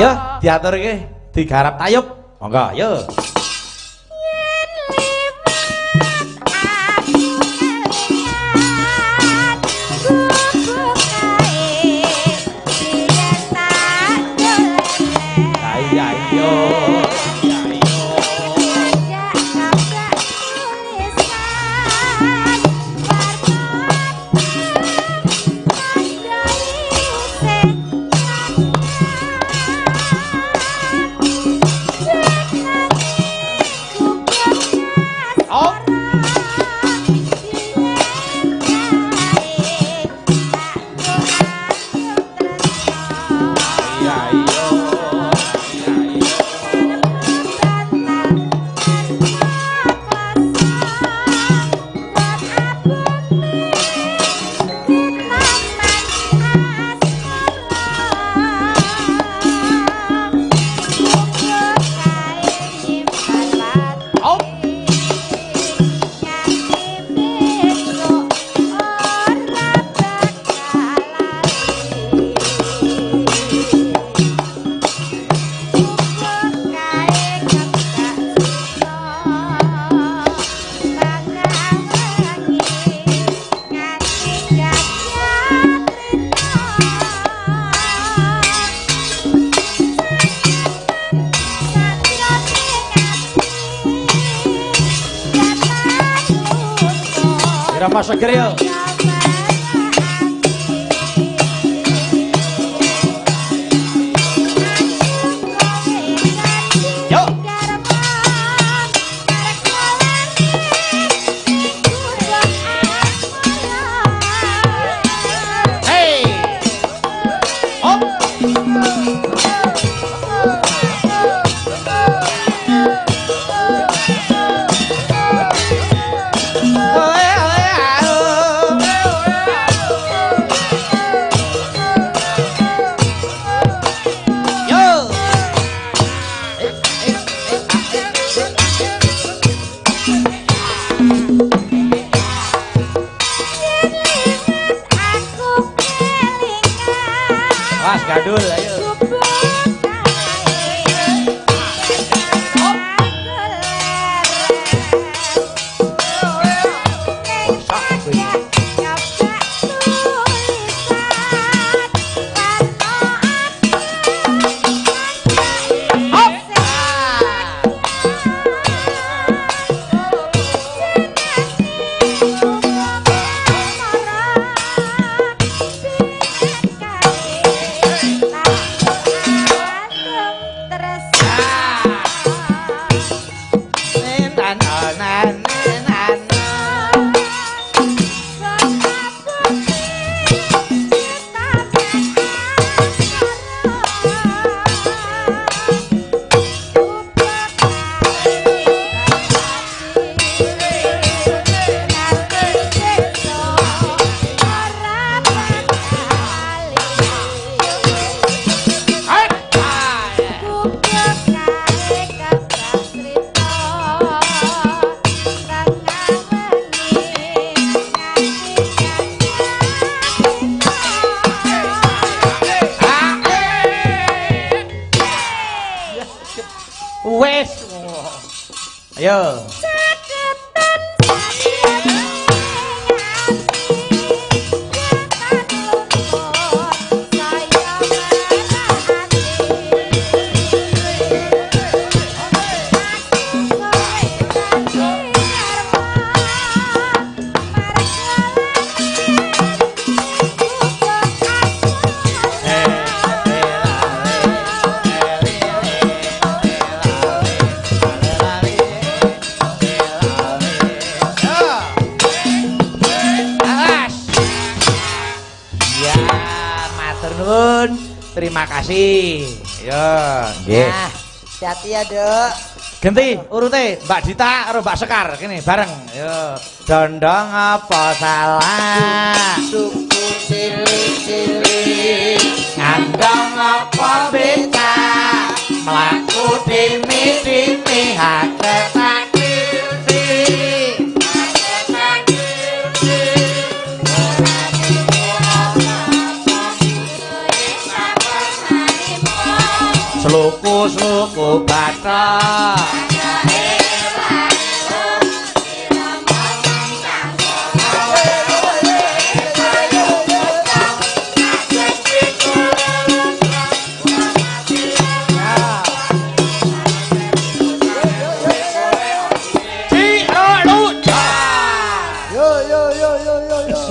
Yo, diaturke digarap tayub. Monggo, yo. Yen liwat aku kelingan gubuk kae biyen tak dolene. Ayo ayo. Ngajak ngajak tulisan warna tandai sing Irama seger yo. Yo. Hey. Op. Yo. Mas gandul ayo. Wes. Ayo. Terima kasih. Yo, nggih. Nah, hati-hati ya, Duk. Genti urute Mbak Dita karo Mbak Sekar kene bareng. Yo, dondong apa salah? Suku cilik-cilik, ngandong apa beda? Mlaku dimi-dimi Sluku-sluku bathok. Yo yo yo yo yo yo.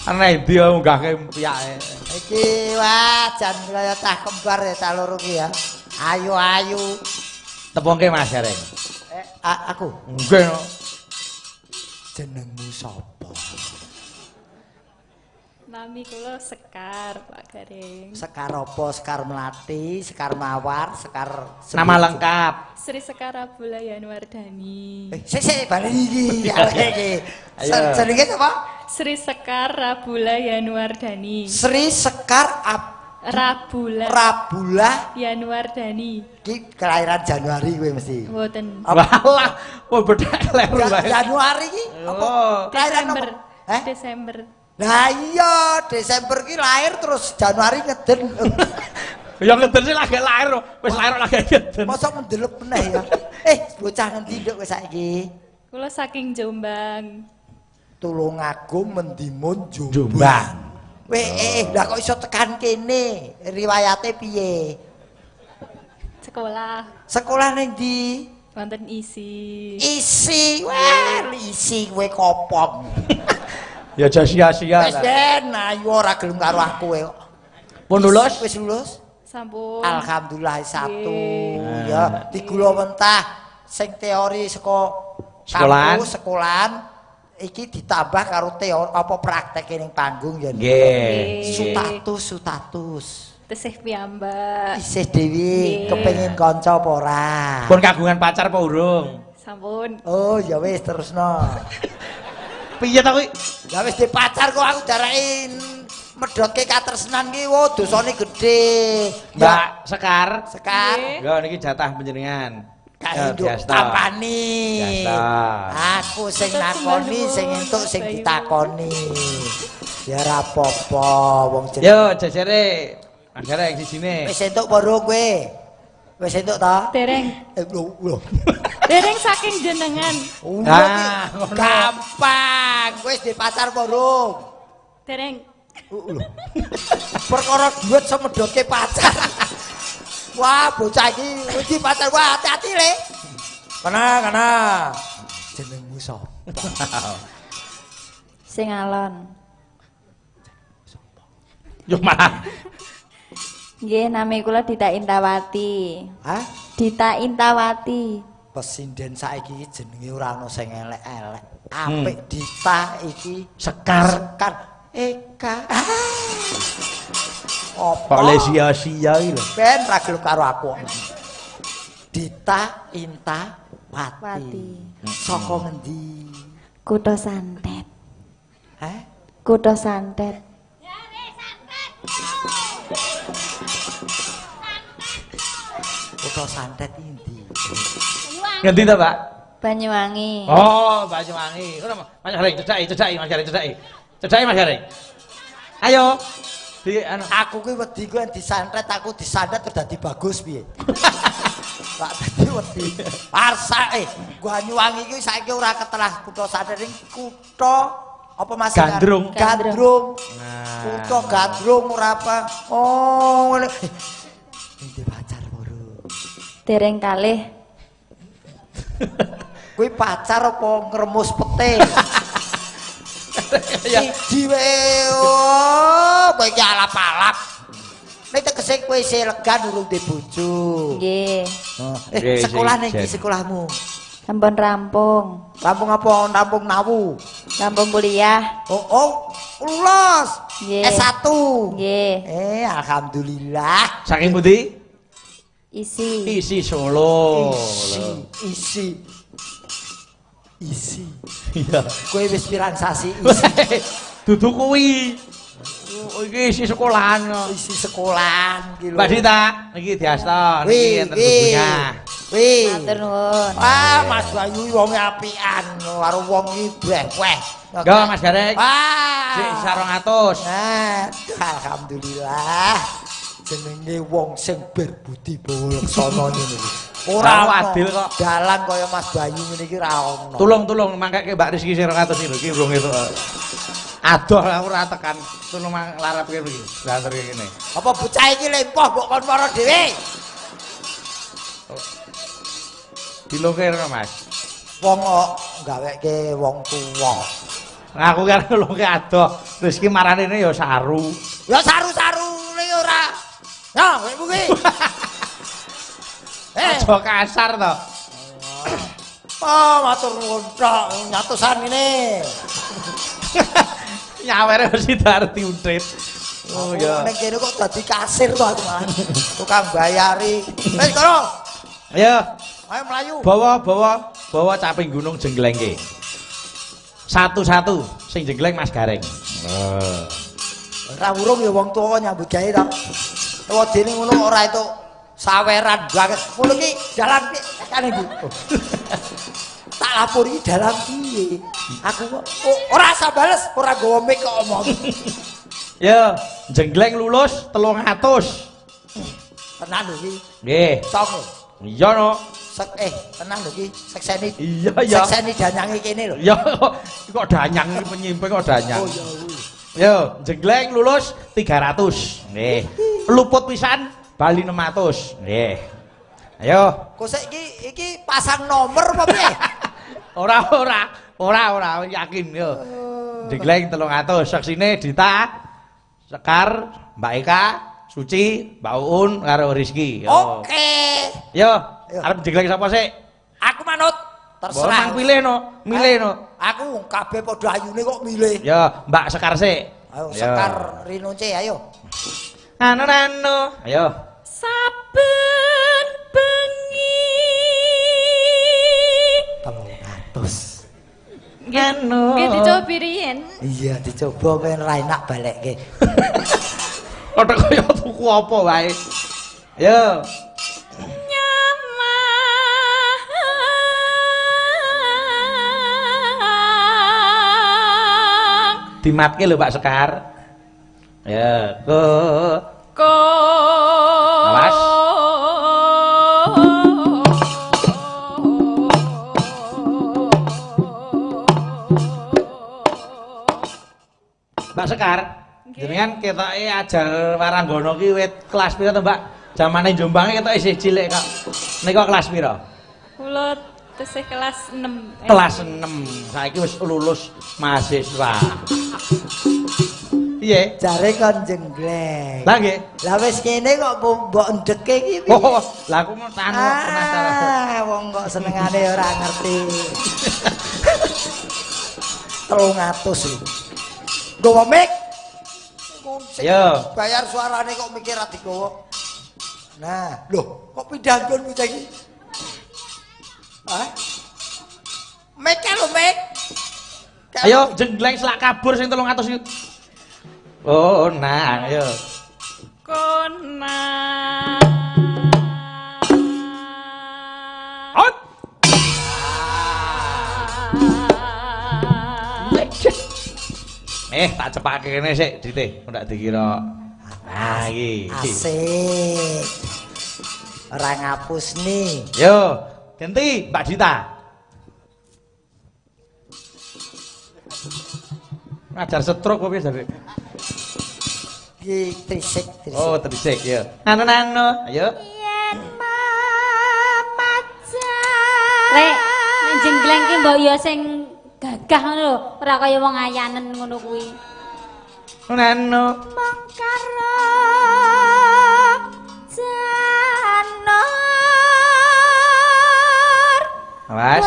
Aneh ndi munggahke piyake. Iki wah jan kaya cah kembar ya cah loro ki ya. Ayu-ayu. Tepungke Mas Gareng. Aku. Nggih no. Jenengmu sapa? Nami kula Sekar, Pak Gareng. Sekar apa? Sekar Melati, Sekar Mawar, Sekar Nama lengkap. Sri Sekar Abula Yanuardani. Sik sik bali iki. Iki. Jenenge sapa? Sri Sekar Rabula Yanuardani. Sri Sekar Rabula Rabula Yanuardani. Ki kelahiran Januari kowe mesti. Mboten. Walah, kok bedhek kleru wae. Januari ki apa? Kelahiran apa? Desember. Lah iya, Desember ki lahir terus Januari ngeden. Ya ngeden sih lagi lahir, wis lahir lagi ngeden. Mosok mendelep meneh ya. Bocah ngendi nduk kowe saiki? Kula saking Jombang. Tulungagung Mendimun Jombang. Weh, lah kok iso tekan kene? Riwayate piye? Sekolah. Sekolah ning ndi? Wonten ISI. ISI. Wah, ISI kowe kopong. Ya aja sia-sia. Wis ben, ayo ora gelem karo aku kok. Pun lulus? Wis lulus? Sampun. Alhamdulillah satu. Ya, digula mentah sing teori saka sekolahan, sekolahan iki ditambah karo teori apa prakteke ning panggung ya. Nggih. Sutatus sutatus. Tesih piyambak. Isih dewi kepengin kanca apa ora? Pun kagungan pacar apa urung? Sampun. Oh, ya wis terusno. Piye ta kuwi? Ya wis di pacar kok aku darake medhotke katresnan ki wo dosane gedhe. Mbak Sekar. Sekar. Yo niki jatah panjenengan. Kae nduk tampani. Aku sing nakoni, sing entuk sing ditakoni. Ya ora apa-apa wong jeneng. Yo jejere. Mas Gareng sijine. Wis entuk apa urung kowe? Wis entuk ta? Dereng. Lho. Dereng saking jenengan. Ah, gampang. Wis di pacar apa urung? Dereng. Lho. Perkara duit semedhotke pacar. Wah, bocah iki wis di pacar. Wah, hati-hati le. Kana, kana. Jenengmu sapa? Sing alon. Yo malah. Nggih, nami kula Dita Intawati. Hah? Dita Intawati. Pesinden saiki iki jenenge ora ana sing elek-elek. Apik Dita iki Sekar. Sekar Eka. Apa? Kok le sia-sia iki lho. Ben ra gelem karo aku. Dita Intawati. Wati. Saka ngendi? Kutha Santet. Hah? Kutha Santet. Kutha Santet endi? Ngendi ta, Pak? Banyuwangi. Oh, Banyuwangi. Ngono Mas Gareng cedhaki, cedhaki Mas Gareng cedhaki. Cedhaki Mas Gareng. Ayo. Di anu aku kuwi wedi kuwi disantet, aku disantet terus dadi bagus piye? Pak dadi wedi. Parsa Banyuwangi iki saiki ora ketelah kutha Santet ning kutha apa Mas? Gandrung. Gandrung. Nah. Kutha Gandrung ora apa. Oh, ngene. Endi pacar loro? Dereng kalih. Kuwi pacar apa ngremus pete? Siji wae. Oh, kowe iki alap-alap. Nek tegese kowe isih elegan urung duwe bojo. Nggih. Sekolah ning ndi sekolahmu? Sampun rampung. Rampung apa? Rampung nawu. Rampung kuliah. Oh, oh, lulus. Nggih. S1. Nggih. Alhamdulillah. Saking pundi? Isi. Isi Solo. Isi, isi. Isi. Iya. Kowe wis pirang sasi isi. Dudu kuwi. Iki isi sekolahan kok. Isi sekolahan iki lho. Mbak Dita, iki diasta niki enten bubungan. Wih. Matur nuwun. Ah, Mas Bayu wonge apian karo wong iki breh-weh. Yo Mas Gareng. Wah. Sik 200. Nah, alhamdulillah. Jenenge wong sing berbudi bawa laksana ngene iki. Ora adil kok. Dalang kaya Mas Bayu ngene iki ra ono. Tulung-tulung mangkake Mbak Rizky sing 200 iki lho, iki urung entuk. Adoh aku ora tekan. Tulung larapke mriki. Banterke kene. Apa bocah iki lempoh mbok kon mara dhewe? Dilungke rono, Mas. Wong kok gaweke wong tuwa. Aku kan nulungke adoh. Rizky marane ya saru. Ya saru-sarune ora. Ya, kowe kuwi. Aja kasar to. Oh, matur nuwun tok, nyatusan ngene. Nyawere mesti arti untit. Oh ya. Ning kene kok dadi kasir to aku malah. Tukang bayari. Wis kono. Ayo. Ayo mlayu. Bawa bawa caping gunung jengglengke. Satu-satu sing jenggleng Mas Gareng. Oh. Ora urung ya wong tuwa nyambut gawe to. Wedine ngono ora entuk saweran banget. Ngono ki dalan piye kane, Bu? Tak lapori dalan piye? Aku kok ora usah bales, ora nggawa mic kok omong. Yo, jenggleng lulus 300. Tenan lho iki. Nggih. Cong. Iya no. Tenan lho iki, sekseni. Iya ya. Sekseni danyange kene lho. Iya kok danyang iki penyimping kok danyang. Oh iya kuwi. Yo, jenggleng lulus 300. Nggih. Luput pisan bali 600. Nggih. Ayo. Kok saiki iki pasang nomor apa piye? Ora ora, ora ora yakin yo. Jegleng 300. Saksine Dita, Sekar, Mbak Eka, Suci, Mbak Uun karo Rizky. Oke. Yo, arep jegleng sapa sik? Aku manut. Terserah. Mang pilih no, milih no. Aku kabeh padha ayune kok milih. Yo, Mbak Sekar sik. Ayo Sekar Rinonce ayo. Anu anu. Ayo. Saben bengi 300. Anu. Nggih dicobi riyen. Iya, dicoba ben ra enak balekke. Padha kaya tuku apa wae. Ayo. Nyamang. Dimatke lho Pak Sekar. Ya, ko ko. Awas. Mbak Sekar, jenengan ketoke ajar waranggono ki wit kelas pira to, Mbak? Jamane Jombange ketoke isih cilik kok. Nika kelas pira? Kula tesih kelas 6. Kelas 6. Saiki wis lulus mahasiswa. Piye? Jare kon jenggleng. Lah nggih. Lah wis kene kok mbok ndeke iki piye? Oh, lah aku mau tanu penasaran. Ah, wong kok senengane ora ngerti. 300 lho. Nggawa mic. Yo. Bayar suarane kok mikir ra digawa. Nah, lho, kok pindah nggon bocah iki? Hah? Mic lho, mic. Ayo jenggleng selak kabur sing 300 iki. Oh, nah, ayo. Kona. Out. Tak cepake kene sik, Dite, ndak dikira. Nah, iki. Asik. Ora ngapus nih. Yo, ganti Mbak Dita. Ngajar stroke kok piye jare? Iki trisik, trisik. Oh, trisik ya. Anu-anu, ayo. Yen mamajan. Lek, nek jenggleng ki mbok ya sing gagah ngono lho, ora kaya wong ayanen ngono kuwi. Anu. Mong karo janur. Awas.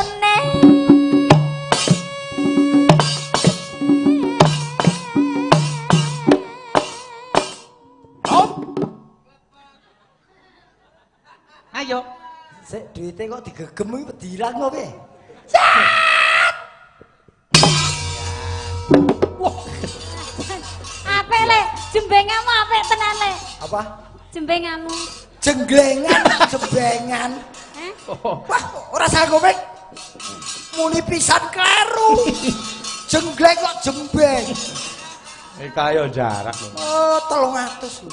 Ayo. Sik duwite kok digegem iki pedilan kok piye? Wah. Apik lek, jembengamu apik tenan lek. Apa? Jembengamu. Jenglengan, jembengan. Hah? Wah, ora sanggup mik. Muni pisan kleru. Jenggleng kok jembeng. Kaya jarak lho. Oh, 300 lho.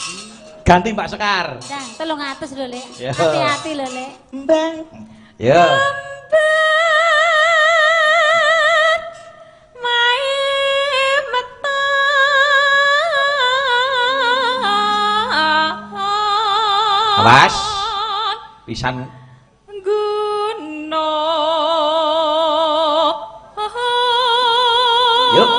Ganti Mbak Sekar. Dang, 300 lho, Lek. Hati-hati lho, Lek. Mbang. Ya. Mae metan. Awas. Pisan guna. Yuk.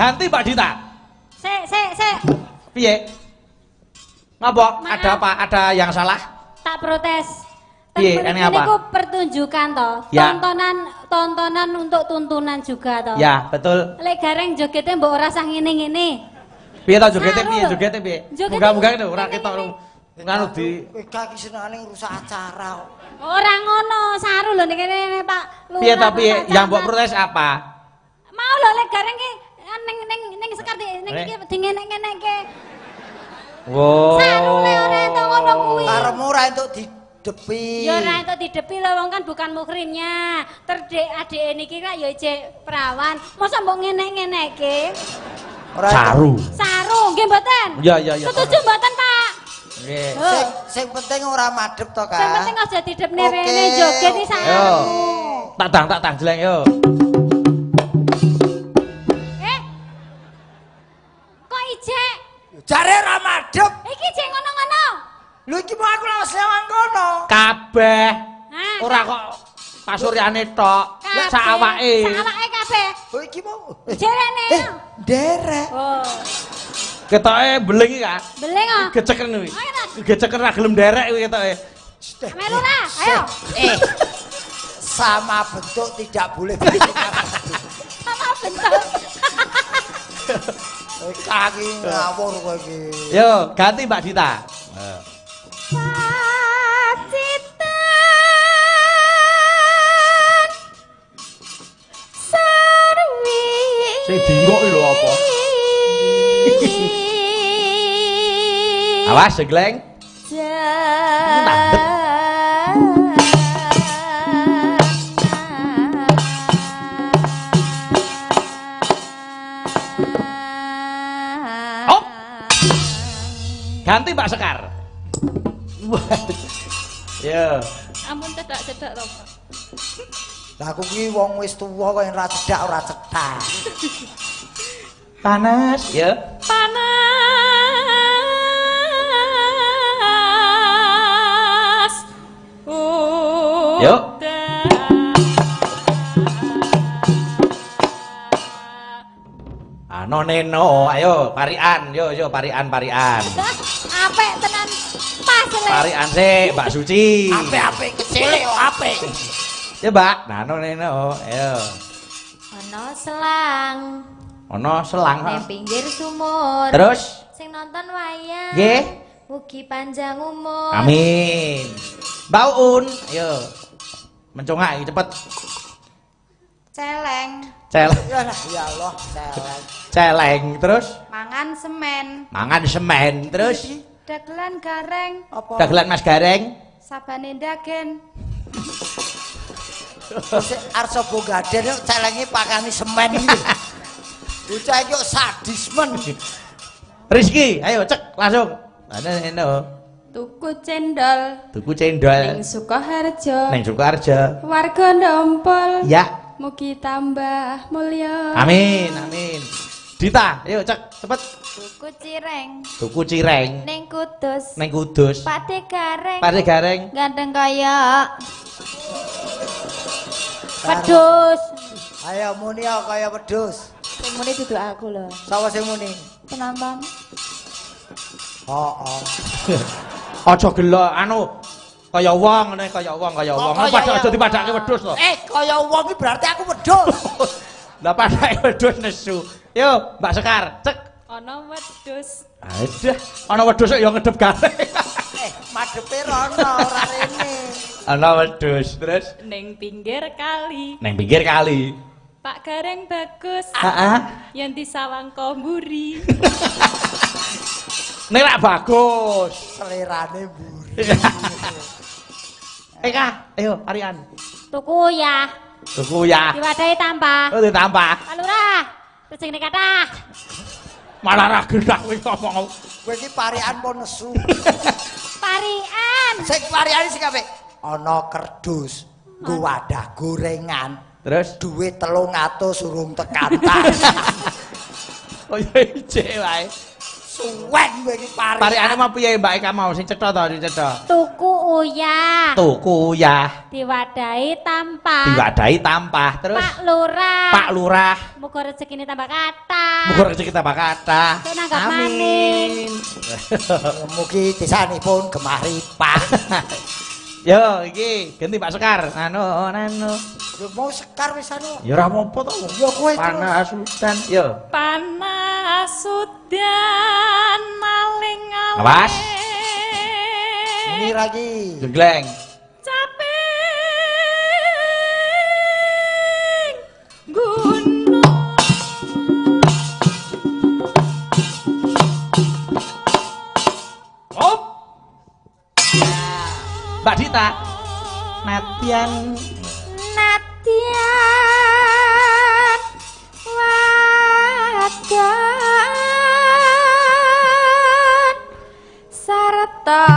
Ganti Mbak Dita. Sik, sik, sik. Piye? Ngapa? Ada apa? Ada yang salah? Tak protes. Piye? Ini apa? Niku pertunjukan toh. Ya. Tontonan, tontonan untuk tuntunan juga toh. Ya, betul. Lek gareng jogete mbok ora sah ngene-ngene. Piye to jogete piye? Jogete piye? Munggah-munggah lho ora ketok nganu di kowe iki senengane ngrusak acara kok. Ora ngono, saru lho ning kene Pak. Piye to piye? Yang mbok protes apa? Mau lho lek gareng ki ning Sekar ning iki dingenek-ngenekke. Wo. Saru le ora entuk ngono kuwi. Karepmu ora entuk didepi. Ya ora entuk didepi lho wong kan bukan muhrimnya. Terdek adike niki kok ya ijek perawan. Mosok mbok ngenek-ngenekke? Saru. Saru nggih mboten? Iya iya iya. Setuju mboten, Pak? Nggih. Sing penting ora madhep to, Kak. Sing penting aja didepne rene joget iki saru. Tak dang jeleng yo. Jare ora madhep. Iki jek ngono-ngono. Lho iki mau aku lawas lewang kono. Kabeh. Ora kok pasuryane tok. Sak awake. Sak awake kabeh. Oh iki mau. Jerene. Nderek. Oh. Ketoke beling iki, Kak. Beling kok. Geceken kuwi. Geceken ra gelem nderek kuwi ketoke. Melu ra, ayo. Sama bentuk tidak boleh bertukar. Sama bentuk. Kaki ngawur kowe iki. Yo, ganti Mbak Dita. Pacitan sarwi. Sing dingkok iki lho apa? Awas jegleng. Tandep. Op. Ganti Mbak Sekar. Yo. Ampun cedak-cedak to, Pak. Lah aku ki wong wis tuwa kok ora cedak ora cedak. Panas, ya. Panas. Yuk. Ano neno, ayo parian, yo yo parian parian. Apik tenan pas le. Parian sik, Mbak Suci. Apik-apik kecil yo apik. Ya, Mbak. Nano neno, ayo. Ono selang. Ono selang ning pinggir sumur. Terus sing nonton wayang. Nggih. Mugi panjang umur. Amin. Mbak Uun, ayo. Mencongak iki cepet. Celeng. Celeng. Ya Allah, celeng. Celeng terus mangan semen. Mangan semen terus dagelan gareng. Apa? Dagelan Mas Gareng. Sabane ndagen. Terus Arsa Bogaden celenge pakani semen iki. Bocah iki kok sadis men. Rizky, ayo cek langsung. Ana eno. Tuku cendol. Tuku cendol. Ning Sukoharjo. Ning Sukoharjo. Warga Ndompol. Ya. Mugi tambah mulya. Amin, amin. Dita, ayo cek cepet. Tuku cireng. Tuku cireng. Ning Kudus. Ning Kudus. Pate gareng. Pate gareng. Ganteng kaya wedhus. Ayo muni kaya wedhus. Sing muni dudu aku lho. Sapa sing muni? Penonton. Heeh. Aja gelo anu kaya wong ngene kaya wong kaya wong. Padha aja dipadhake wedhus to. Kaya wong iki berarti aku wedhus. Lah padhake wedhus nesu. Yo, Mbak Sekar, cek. Ana wedhus. Aduh, ana wedhus kok ya ngedep gareng. Madhepe rono ora rene. Ana wedhus terus ning pinggir kali. Ning pinggir kali. Pak Gareng bagus. Heeh. Yen disawang ko mburi. Nek rak bagus. Selerane mburi. Kak, ayo parian. Tuku ya. Tuku ya. Diwadahi tambah. Oh, ditambah. Pak Lurah, rezekine kathah. Malah ra genah kowe ngomong. Kowe iki parian apa nesu? Parian. Sing parian sing apik. Ana kerdus nggo wadah gorengan. Terus duit 300 urung tekan tas. Oh ya ijek wae. Suwen kowe iki parian. Pariane mau piye Mbak Eka mau sing cetha to sing cetha. Tuku uyah. Tuku uyah. Diwadahi tampah. Diwadahi tampah. Terus Pak Lurah. Pak Lurah. Muga rezekine tambah kathah. Muga rezeki tambah kathah. Amin. Mugi desanipun gemah ripah. Yo iki ganti Pak Sekar. Anu anu. Yo mau Sekar wis anu. Ya ora apa-apa to. Yo kowe panas udan. Yo. Panas udan maling-aling. Awas. Ini lagi. Jegleng. Caping gunung. Op. Mbak Dita. Natian. Natian wadon sarta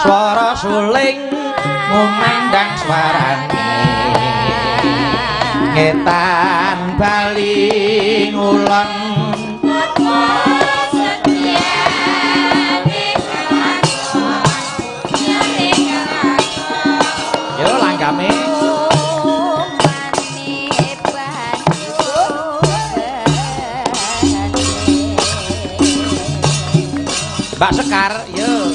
swara suling ngumandang swarane ngetan bali ngulon. Mbak Sekar, yo.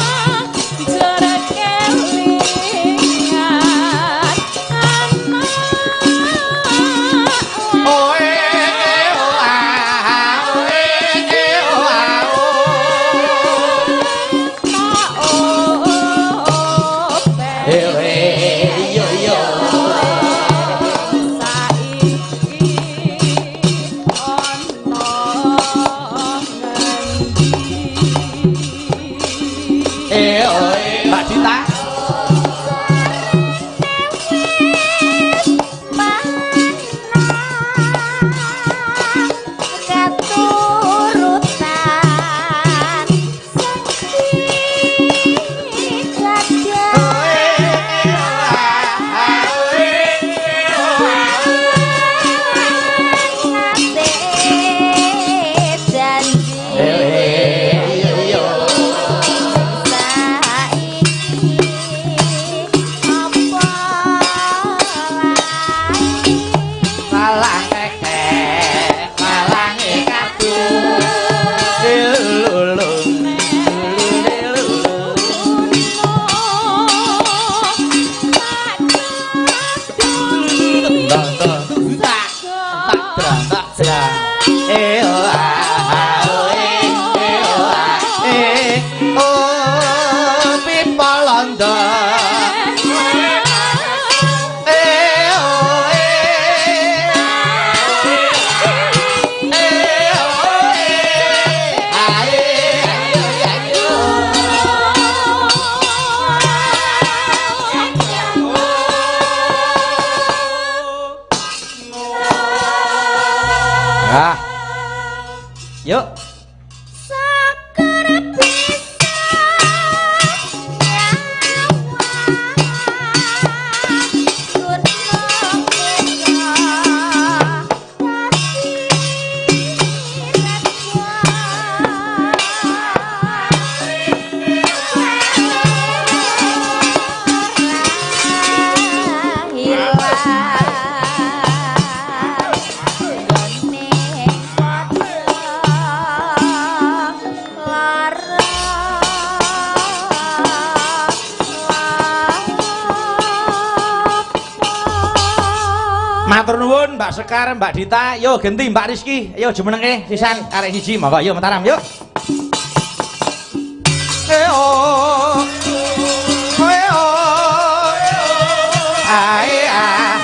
Jaman percuma jare kelingan anak Oe o ah oe o ah o. tak ope. Eh yo yo. Saiki ana ngendi? Eh oe Mbak Dita. Keturutan sing Oe o ah oe o ah. nate janji Eh yo yo. Saiki apa lali Walang kekek, walange kadung. Lulung, lulung. Tak tak tak tak. Eh oh ah oh eh eh oh ah eh oh pipa londo. Eh oh eh eh oh eh ah eh ayo ayo. Ah. Yuk. Sakar bisa nyawang gunung desa dadi Matur nuwun Mbak Sekar, Mbak Dita, yo genti Mbak Rizky, yo jumenenge sisan arek siji monggo yo Mataram yo. Eh oh. Eh oh. Ae ah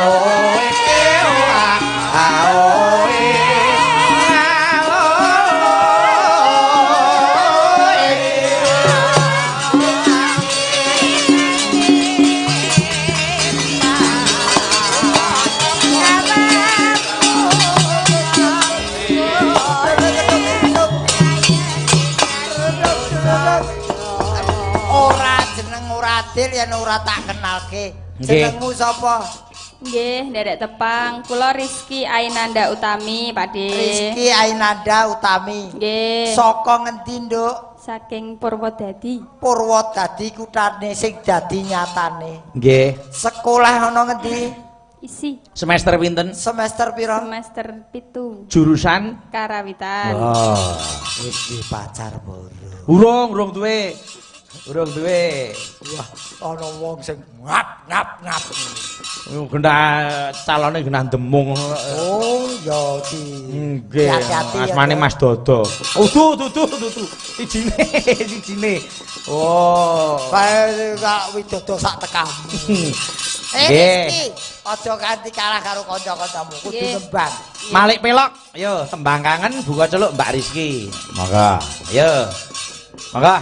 oh eh oh ah ah oh eh ah oh eh. Ora jeneng ora adil yen ora tak kenalke. Nggih. Jenengmu sapa? Nggih, nderek tepang. Kula Rizky Ainanda Utami, Pak De. Rizky Ainanda Utami. Nggih. Saka ngendi, Nduk? Saking Purwodadi. Purwodadi kutane sing dadi nyatane. Nggih. Sekolah ana ngendi? Isi Semester pinten? Semester pira? semester 7 Jurusan? Karawitan. Oh. Wis duwe pacar boro. Urung, urung duwe. Urung duwe. Wah, ana wong sing ngap ngap ngap. Genah calone genah demung. Oh, ya di. Nggih. Hati-hati ya, Asmane Dok. Mas Dodo. Udu, dudu, dudu. Sijine, sijine. Oh. Kae kak widodo sak tekamu. Eh, Nggih. Rizky, aja ganti kalah karo kanca-kancamu, kudu Nggih. nembang. Malik pelok. Ayo tembang kangen buka celuk Mbak Rizky. Monggo. Ayo. Monggo.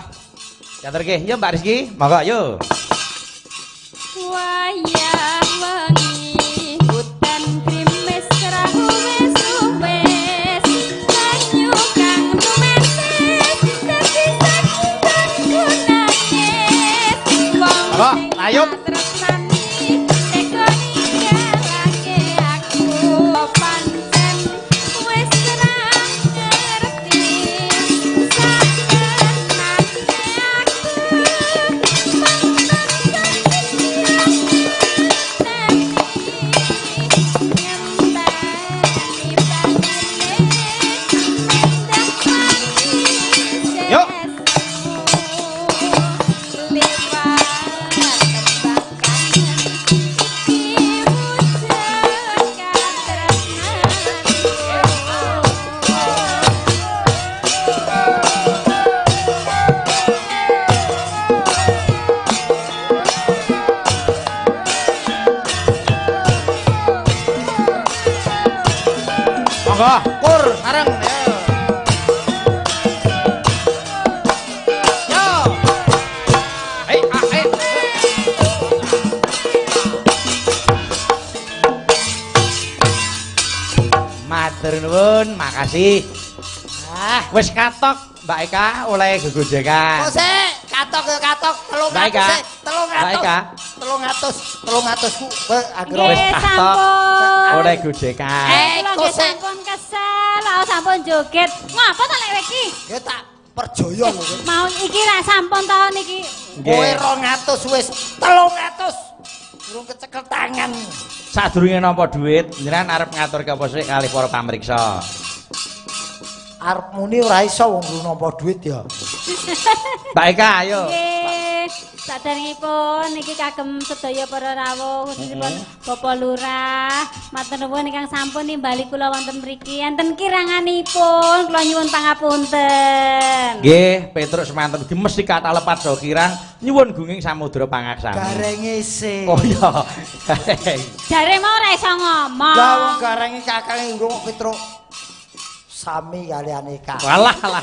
Caturke. Yo Mbak Rizky, monggo yo. Wayah wengi udan grimis krahu wis wis banyu kang tumetes dadi sakitan gunane wong Monggo, layup. tresnani tega ninggalake aku pancen wis ra ngerti sakenane aku mung Monggo, kur sareng ayo. Yo. Hei, ah, hei. Matur nuwun, makasih. Ah, Wis katok Mbak Eka oleh gegojekan. kok sik katok ya katok 300 Mbak Eka. sik, 300. Mbak Eka. 300, 300 ku kowe anggere Wis Nggih, katok sampun. oleh gojekan. Eh, Kula kok nggih sik. sampun kesel, aku sampun joget. Ngapa to lek iki? Ya tak perjaya lho kowe. Mau iki ra sampun taun iki. Kowe 200 wis 300. Durung kecekel tangan. Sadurunge nampa dhuwit, jenengan arep ngaturke apa sik kalih para pamriksa? Arep muni ora iso wong durung nampa dhuwit ya. Mbak Eka, ayo. Nggih, saderengipun niki kagem sedaya para rawuh khususipun Bapak Lurah, matur nuwun ingkang sampun nimbali kula wonten mriki. Enten kiranganipun kula nyuwun pangapunten. Nggih, Petruk semanten ugi mesti kathah lepat saha kirang nyuwun gunging samudra pangaksami. Garenge sik. Oh iya. Jare mau ora iso ngomong. Lah wong garenge kakange urung kok Petruk. Sami kalian Eka. Walah lah.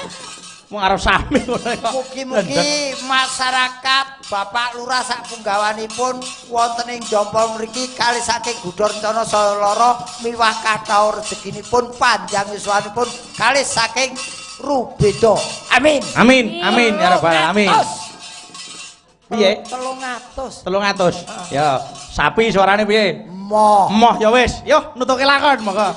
Mung arep sami ngono kok. Mugi-mugi masyarakat Bapak Lurah sak punggawanipun wonten ing Jompol mriki kalih saking Gudha Rencana saya lara miwah kathah rezekinipun panjang yuswanipun kalih saking Rubeda. Amin. Amin, amin ya rabbal alamin. Piye? 300. 300. Ya, sapi suarane piye? Moh. Moh ya wis. Yo nutuke lakon monggo.